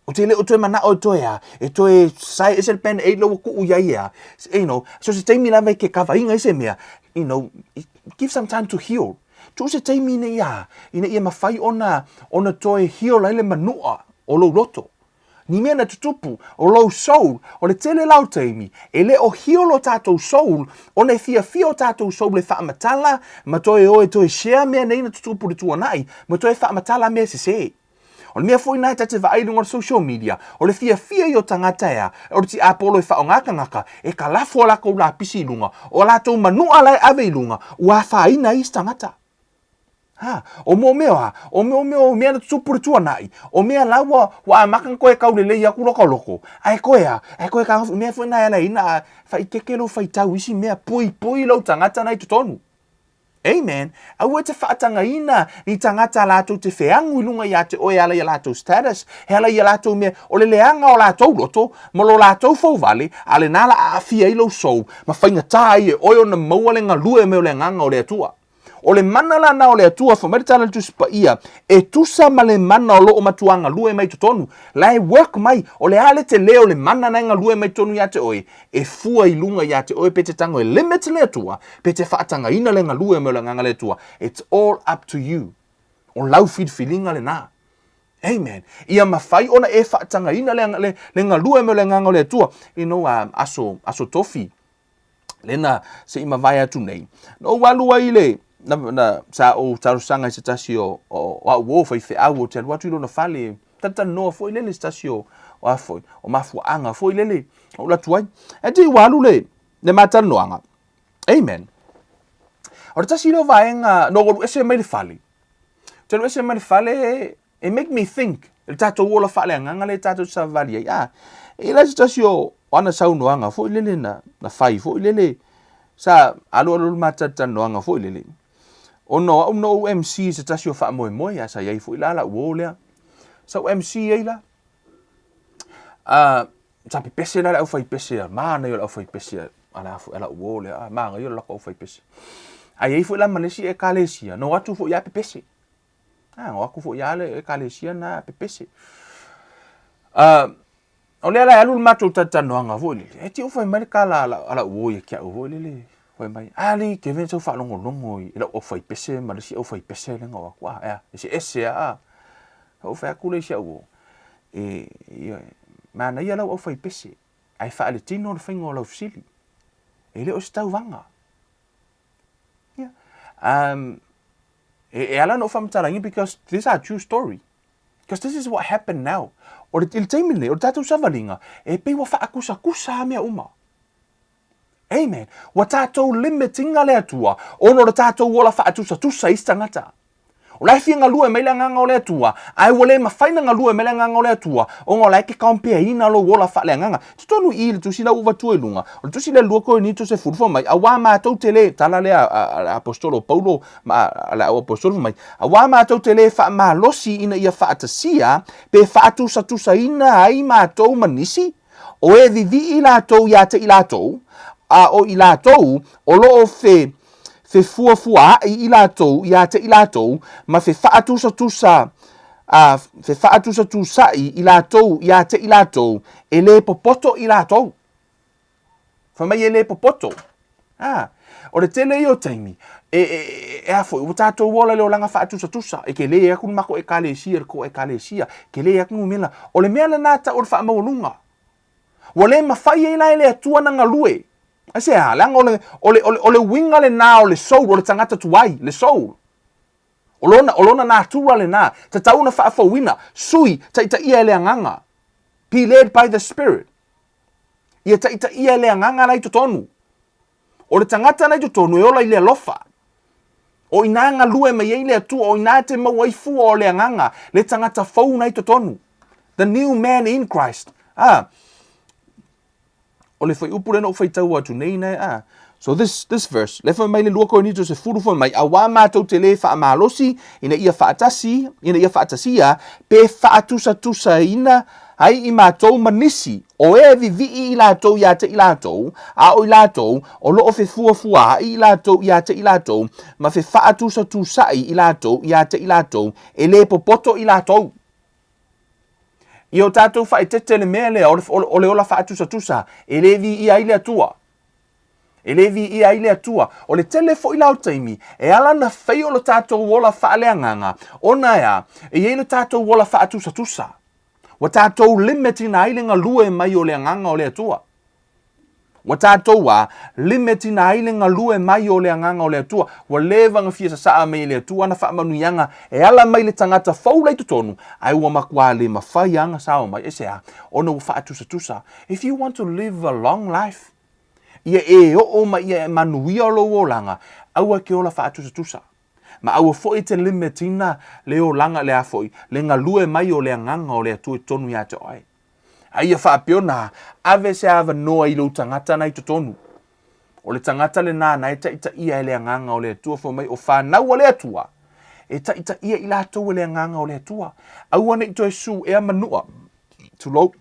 Ou te le o toe manao e toe a, e toe sae ese le band aid lea ua tuu i ai ea. You know, so se taimi lava e ke kavaina ai se mea, you know, give some time to heal. Tuu se taimi ina ia, ina ia mafai ona, ona toe heal ai le manua o lou loto. Ni mea na tutupu, o lou soul, o le tele la o taimi, e le o heal o tatou soul, ona e fiafia o tatou soul e faamatala, ma toe o e toe share mea nei na tutupu i le tuanai, ma toe faamatala mea sese. O le mea foi na e ta te vaai i luga o le social media, o le fiafia ia o tagata ea, o le tiapolo e faaaoga tagata, e kalafo a latou lapisi i luga, o a latou manua la e ave i luga, ua afaina ai isi tagata. Ha, o mo mea a, o mo mea o mea na tutupu i le tuanai, o mea la ua, ua amata ona toe taulelei atu lota loto, ae toe a, ae toe tagofi, o mea foi na e ala ai na faaeteete lou faitau i isi mea, puipui lou tagata na i totonu. Amen. Aua e te faatagaina ni tagata latou te feagu i luga iā te oe e ala i a latou status, e ala i a latou mea, o le leaga o latou loto, ma lo latou fouvale, a lena la aafia ai lou soul, ma faigata ai e oe ona maua le galue mai o le Agaga o le Atua. O le mana lana o le Atua, fai mai le tala a le Tusi Paia, e tusa ma le mana o loo matua galue mai totonu, la e work mai, o le a le tele o le mana na e galue mai totonu iā te oe, e fua i luga iā te oe pe te tago e limit le Atua, pe te faatagaina le galue mai o le Agaga le Atua. It's all up to you. O lau filifiliga lena. Amen. Ia mafai ona e faatagaina le, le, le galue mai o le Agaga o le Atua. You know, um, aso, aso tofi, lena se i mavae atu nei. Na ou alu ai le, na, na, sa ou talosaga i se tasi o, o, o au uo faifeau ou te alu atu i lona fale, talatalanoa foi lele se tasi o, o a foi, o mafuaaga foi lele, na ou alu atu ai. Ae te i ua alu le, le ma talanoaga. Amen. O le tasi lea o vaega, na ou alu ese mai le fale. Ou te alu ese mai le fale, It make me think, le tatou ola faaleagaga lea tatou te savavali ai. Ah, e la se tasi o ana saunoaga foi lele na, na fai foi lele, sa alualu le matalatalanoaga foi lele. Ona o au na ou MC i se tasi o faamoemoe, a sa i ai foi la lau uo lea. Sa ou MC ai la. Ah, sa pepese la le aufaipese a, manaia o le aufaipese a la foi, a lau uo lea, ah, manaia o le latou aufaipese. Ae i ai foi la ma le isi Ekalesia, na o atu foi lava pepese. A, na o atu foi lava le Ekalesia na pepese. O lea la e alu le matou talatalanoaga foi lele, e te i ua fai mai le tala a lau uo ia te au foi lele, fai mai, a alii Kevin e tau faalogologo i lau aufaipese ma le isi aufaipese lea na o atu, a, e a, eseese lava a. Ou fai atu lea i si au uo, e, ioe, manaia lau aufaipese, ae faaletino le faiga o lau fesili. E le o se tauvaga. Ia. E, e ala ona ou faamatalaina because these are true story. Because this is what happened now. O le, i le taimi lenei, o le tatou savaliga, e pei ua faakusakusa lava mea uma. Amen. Ua tatou limit ina le Atua, ona o le tatou ola faatusatusa i isi tagata. O la e fia galue mai le Agaga o le Atua, ae ua le mafai ona galue mai le Agaga o le Atua, ona o la e te compare ina lou ola faaleagaga. Totonu i i le tusi la ua avatua i luga, o le tusi lea 2 Korinito 10 fai mai, Auā matou te le, tala lea a le Aposetolo o Paulo ma a le au Aposetolo fai mai, Auā matou te le faamalosi ina ia faatasia pe faatusatusaina ai matou ma nisi, O e vivii latou ia te i latou, a o i latou o lo o fe fefuafuaai i latou ia te i latou, ma fe faatusatusa a fe faatusatusaʻi i latou ia te i latou, e le popoto i latou. Fai mai e le popoto. A, o le tele ia o taimi, e, e, e a foi, ua tatou ola i le olaga faatusatusa, e kele atu le matou ekalesia i le tou ekalesia, kele atu numera. O le mea lena tau o le faamaualuga. Ua le mafai ai la e le Atua ona galue. Aisea? Leaga o le, o le, o le, o le uiga lena o le soul, o le tagata tuai, le soul. O lona, o lona natura lena, tatau ona faafouina, sui, taitaia e le Agaga. Be led by the Spirit. Ia taitaia e le Agaga la i totonu. O le tagata la i totonu e ola i le alofa. O i ina galue mai ai le Atua, o i ina e te maua ai fua o le Agaga, le tagata fou na i totonu. The new man in Christ. Ah, o le fuaiupu lea na ou faitau atu nei na, ah. So this, this verse, le fai mai le 2 Korinito 10 fai mai, auā matou te le faamalosi ina ia faatasi, ina ia faatasia, pe faatusatusaina ai i matou ma nisi, o e vivii i latou ia te i latou, a o i latou, o lo o fefuafuaai i latou ia te i latou, ma fefaatusatusaʻi i latou ia te i latou, e le popoto i latou. Ia o tatou faaeteete le mea lea o le, o le ola faatusatusa, e le viia ai le Atua. E le viia ai le Atua. O le tele foi la o taimi, e ala ona fai o lo tatou ola faaleagaga, ona e a? E i ai lo tatou ola faatusatusa. Ua tatou limit ina ai le galue mai o le Agaga o le Atua. Ua tatou a limit ina ai le galue mai o le Agaga o le Atua. Ua leva ona fia sasaa mai e le Atua ana faamanuiaga e ala mai le tagata fou la i totonu, ae ua matua le mafai lava ona sao mai. Aisea? Ona ua faatusatusa. If you want to live a long life, ia e oo ma ia e manuia lou olaga, aua e ke ola faatusatusa. Ma aua foi e te limit ina le olaga le a foi, le galue mai o le Agaga o le Atua i totonu ia te oe. A ia faapea ona ave se avanoa i lou tagata na i totonu. O le tagata lena na e taitaia e le Agaga o le Atua, fai mai o fanau a le Atua, e taitaia i latou e le Agaga o le Atua. Aua ne i toe suea manua, tulou,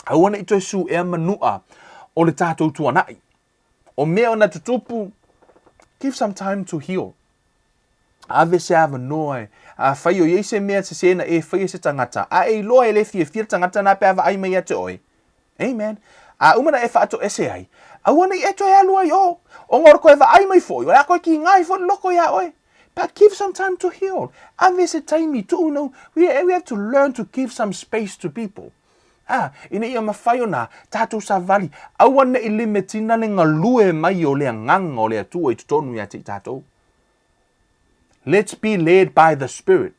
aua ne i toe suea manua o le tatou tuanai. O mea ona tutupu, give some time to heal. Ave se avanoa e, afai o i ai se mea sese na e faia se tagata, a e iloa e le fiafia le tagata na pe a vaai mai ia te oe. Amen. A uma na e faatoese ai, aua ne i e toe alu ai o, ona o le toe vaai mai foi, o le a toe kiga ai foi le loko iā oe. But give some time to heal. Ave se taimi, tuu no, we have to learn to give some space to people. Ā, ina ia mafai ona tātou savali, aua ne i limetina le galue mai o le Agaga o le Atua i totonu ia te i tātou. Let's be led by the Spirit.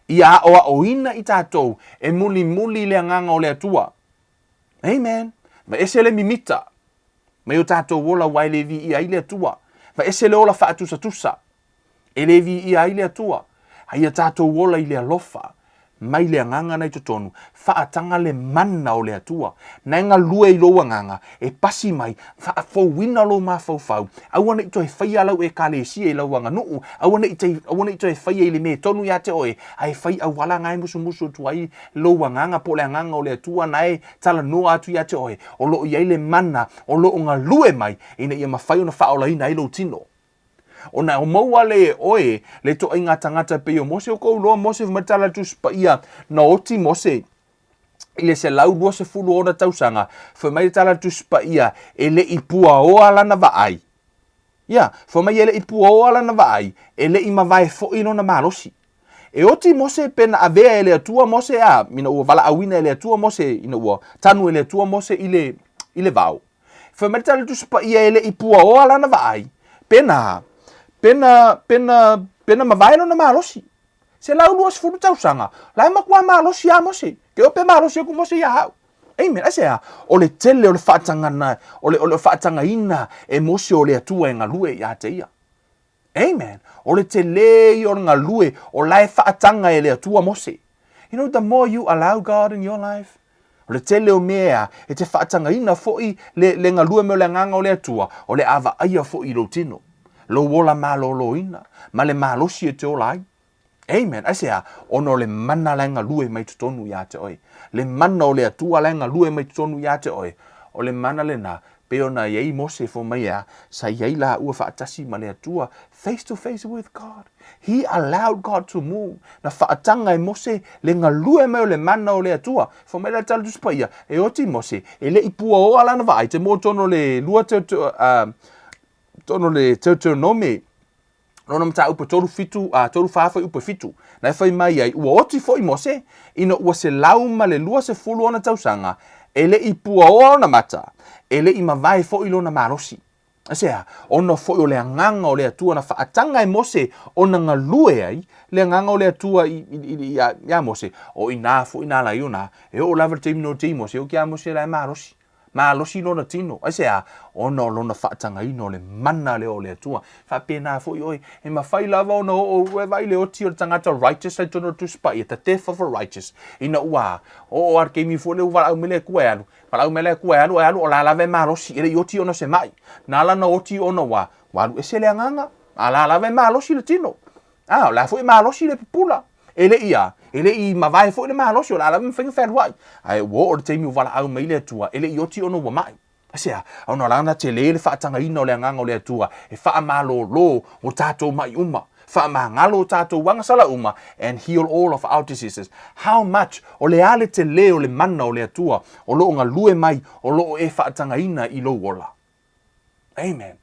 Ia aʻoaʻoina i tātou e mulimuli le Agaga o le Atua. Amen. Vaese le mimita mai o tātou ola aua e le viia ai le Atua. Vaese le ola faatusatusa. E le viia ai le Atua, a ia tatou ola i le alofa, mai le agaga na i totonu, faataga le mana o le Atua, na e galue i lou agaga, e pasi mai, faafouina lou mafaufau, aua ne i toe faia lau Ekalesia i lau aganuu, aua ne i te, aua ne i toe faia i le mea tonu ia te oe, ae fai auala na e musumusu atu ai lou agaga po o le agaga o le Atua na e talanoa atu ia te oe, o lo o i ai le mana o lo o galue mai, ina ia mafai ona faaolaina ai lou tino. Ona e maua lea e oe le ituaiga tagata e pei o Mose. Ua kou iloa Mose fai mai le tala a le Tusi Paia, na oti Mose i le 120 o ona tausaga, fai mai le tala a le Tusi Paia, e le i puaoa lana vaai. Ia, fai mai e le i puaoa lana vaai, e le i mavae foi lona malosi. E oti Mose pe na avea e le Atua Mose a, ina ua valaauina e le Atua Mose, ina ua tanu e le Atua Mose i le, i le vao. Fai mai le tala a le Tusi Paia e le i puaoa lana vaai, pe na, pe na, pe na, pe na mavae lona malosi. 120 tausaga, la e matua malosi lava Mose. Ke o pe malosi aku Mose ia au. Amen. Aisea? O le tele o le faatagana, o le, o le faatagaina e Mose o le Atua e galue ia te ia. Amen. O le tele ia o le galue o la e faataga e le Atua Mose. You know, the more you allow God in your life, o le tele o mea e te faatagaina foi le, le galue me o le agaga o le Atua, o le a vaaia foi i lou tino, lou ola malōlōina, ma le malosi e te ola ai. Amen. Aisea? Ona o le mana la e galue mai totonu ia te oe. Le mana o le Atua la e galue mai totonu ia te oe. O le mana lena, pei ona i ai Mose fo mai ea, sa i ai laua faatasi ma le Atua, face to face with God. He allowed God to move. Na faataga e Mose le galue mai o le mana o le Atua. Fo mai la tala Tusi Paia, e oti Mose, e le i puaoa lana vaai, te mo tonu le lua teo, tonu le Deuteronome, Lona mataupu e 3, 7, a, 3, 4 fuaiupu e 7, na e fai mai ai, Ua oti foi Mose, ina ua 120 ona tausaga, e le i puaoa ona mata, e le i mavae foi lona malosi. Aisea? Ona foi o le agaga o le Atua na faataga e Mose ona galue ai le agaga o le Atua i, i, i, ia, ia Mose, o i nā foi nā lai ona, e oo lava le taimi na oti ai Mose, e oti a Mose la e malosi. Malosi lona tino. Aisea? Ona o lona faatagaina o le mana lea o le Atua. Faapena foi oe, e mafai lava ona oo ua e vaai le oti o le tagata righteous ai totonu o le Tusi Paia, the death of a righteous, ina ua oo lava le taimi foi lea ua valaau mai le Atua e alu, valaau mai le Atua e alu, e alu, o la lava e malosi, e le i oti ona o se mai. Na ala ona oti ona ua, ua alu ese le agaga, a la lava e malosi le tino. A, o le a foi e malosi le pupula. E le i a, e le i mavae foi le malosi, o le a lava e mafai ona fealuai. Ae ua oo i le taimi ua valaau mai le Atua, e le i oti ona ua mai. Aisea? Ona o lana tele le faatagaina o le agaga o le Atua e faamalōlō o tatou maʻi uma, faamagalo o tatou agasala uma, and heal all of our diseases. How much? O le a le tele o le mana o le Atua o lo o galue mai, o lo o e faatagaina i lou ola? Amen.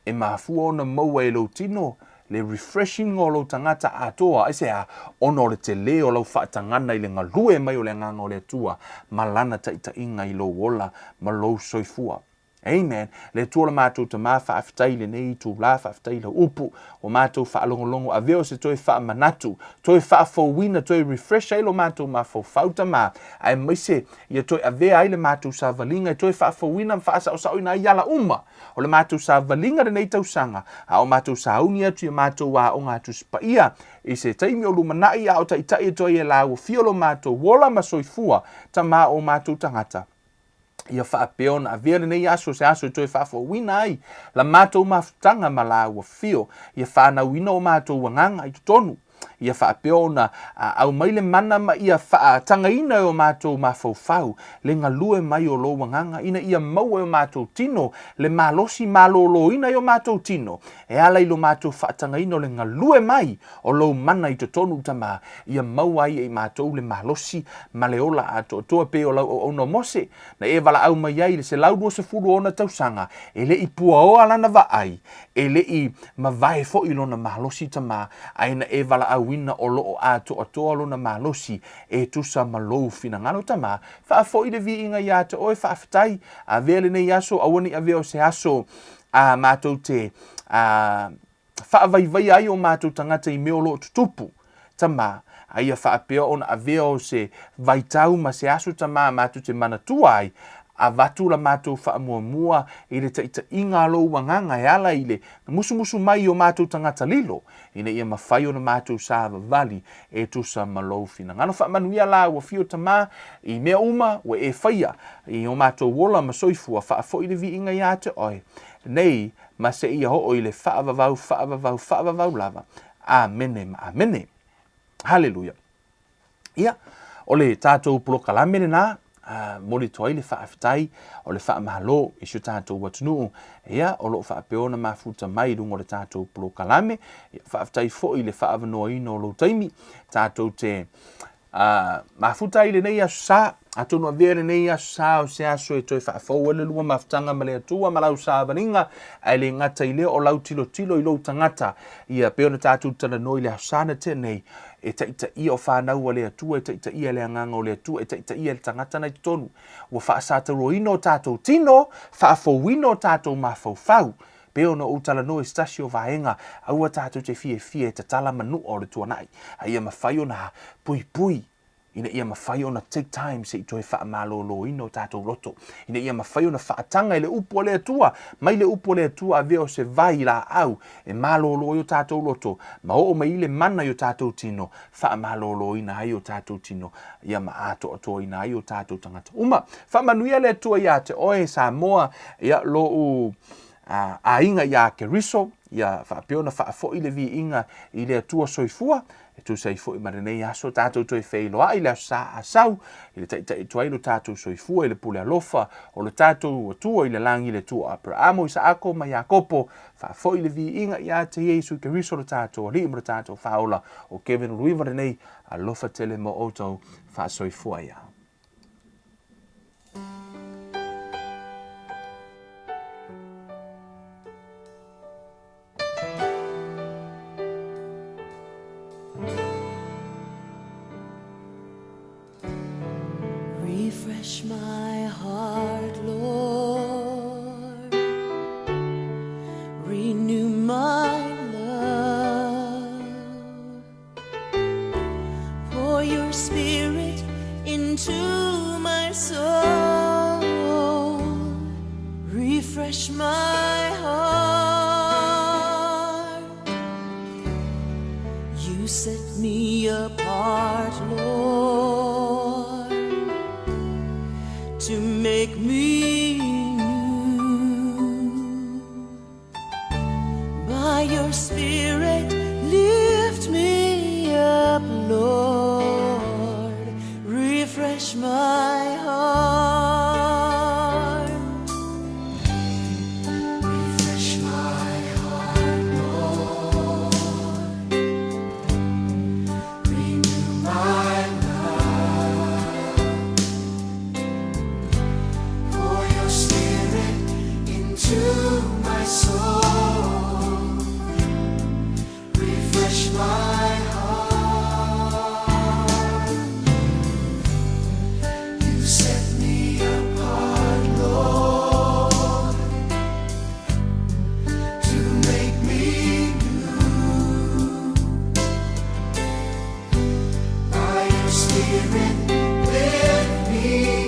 E mafua ona maua e lou tino le refreshing o lou tagata atoa, aisea? Ona o le tele o lau faatagana i le galue mai o le Agaga o le Atua ma Lana taitaiga i lou ola ma lou soifua. Amen. Le Atua o le matou Tama, faafetai i lenei itulā, faafetai i lau upu, ua matou faalogologo, avea o se toe faamanatu, toe faafouina, toe refresh ai lo matou mafaufau, Tama, aemaise ia toe avea ai le matou savaliga e toe faafouina ma faasaosaoina ai ala uma o le matou savaliga lenei tausaga, a o matou sauni atu i a matou aoga a Tusi Paia i se taimi o lumanai a o taitai atu ai e lāua fia lo matou ola ma soifua Tama o matou tagata. Ia faapea ona avea lenei aso se aso e toe faafouina ai la matou mafutaga ma lāua fio, ia fanauina o matou agaga i totonu Ia faapea ona aumai le mana ma ia faatagaina e o matou mafaufau le galue mai o lou agaga, ina ia maua e o matou tino le malosi malōlōina i o matou tino, e ala i lo matou faatagaina o le galue mai o lou mana i totonu, Tama, ia maua ai e i matou le malosi ma le ola atoatoa pei o lau auauna o Mose, na e valaau mai ai i le 120 o ona tausaga, e le i puaoa lana vaai, e le i mavae foi lona malosi Tama, ae na e valaauina o lo o atoatoa lona malosi e tusa ma lou finagalo Tama, faafoi le viiga ia te oe, faafetai, avea lenei aso, aua ne i avea o se aso a matou te a, faavaivaia ai o matou tagata i mea o lo o tutupu, Tama, a ia faapea ona avea o se vaitau ma se aso Tama matou te manatua ai, avatu la matou faamuamua i le taitaiga a lou agaga e ala i le musumusu mai i o matou tagata lilo, ina ia mafai ona matou savavali e tusa ma lou finagalo. Faamanuia la ua fio Tama i mea uma ua e faia i o matou ola ma soifua, faafoi le viiga ia te oe nei ma seia oo i le faavavau, faavavau, faavavau lava. Amene ma amene. Haleluia. Ia, o le tatou polokalame lena. Momoli atu ai le faafetai o le faamalo i si o tatou atunuu, ia, o lo o faapea ona mafuta mai i luga o le tatou polokalame. Ia, faafetai foi i le faaavanoaina o lou taimi tatou te mafuta ai i lenei aso sa. Atonu avea lenei aso sa o se aso e toe faafou ai le lua mafutaga ma le Atua ma lau savaliga, ae le gata i lea o lau tilotilo i lou tagata. Ia, pei ona tatou talanoa i le aso sa na tea nei, e taitaia o fanau a le Atua, e taitaia e le Agaga o le Atua, e taitaia e le tagata na i totonu. Ua faasatauaina o tatou tino, faafouina o tatou mafaufau. Pei ona ou talanoa i se tasi o vaega, aua tatou te fiafia e tatala manua o le tuanai, a ia mafai ona puipui ina ia mafai ona take time se i toe faamaloloina o tatou loto, ina ia mafai ona faataga i le upu a le Atua, mai le upu a le Atua avea o se vai laau e malolo ai o tatou loto, ma oo mai i le mana i o tatou tino, faamaloloina ai o tatou tino, ia ma atoatoaina ai o tatou tagata uma. Faamanuia le Atua ia te oe Samoa, ia lou aiga ia Keriso, ia faapea ona faafoi le viiga i le Atua soifua, e tusa ai foi ma lenei aso tatou toe feiloai i le Aso Sa a sau, i le taitai atu ai lo tatou soifua i le pule alofa o le tatou Atua i le lagi, le Atua o Aperamo, Isaako ma Iakopo. Faafoi le viiga ia te Iesu Keriso lo tatou Alii ma lo tatou Faaola. O Kevin Uluiva lenei, alofa tele mo outou, faasoifua ia. Refresh my heart, Lord. Renew my love. Pour your spirit into my soul. Refresh my heart. You set me apart, Lord, to make me new. By your Spirit, lift me up, Lord. Refresh my heart. Refresh my heart, Lord. Renew my love. Pour your Spirit into my soul. Refresh my heart. You set me apart, Lord, to make me new. By your Spirit, lift me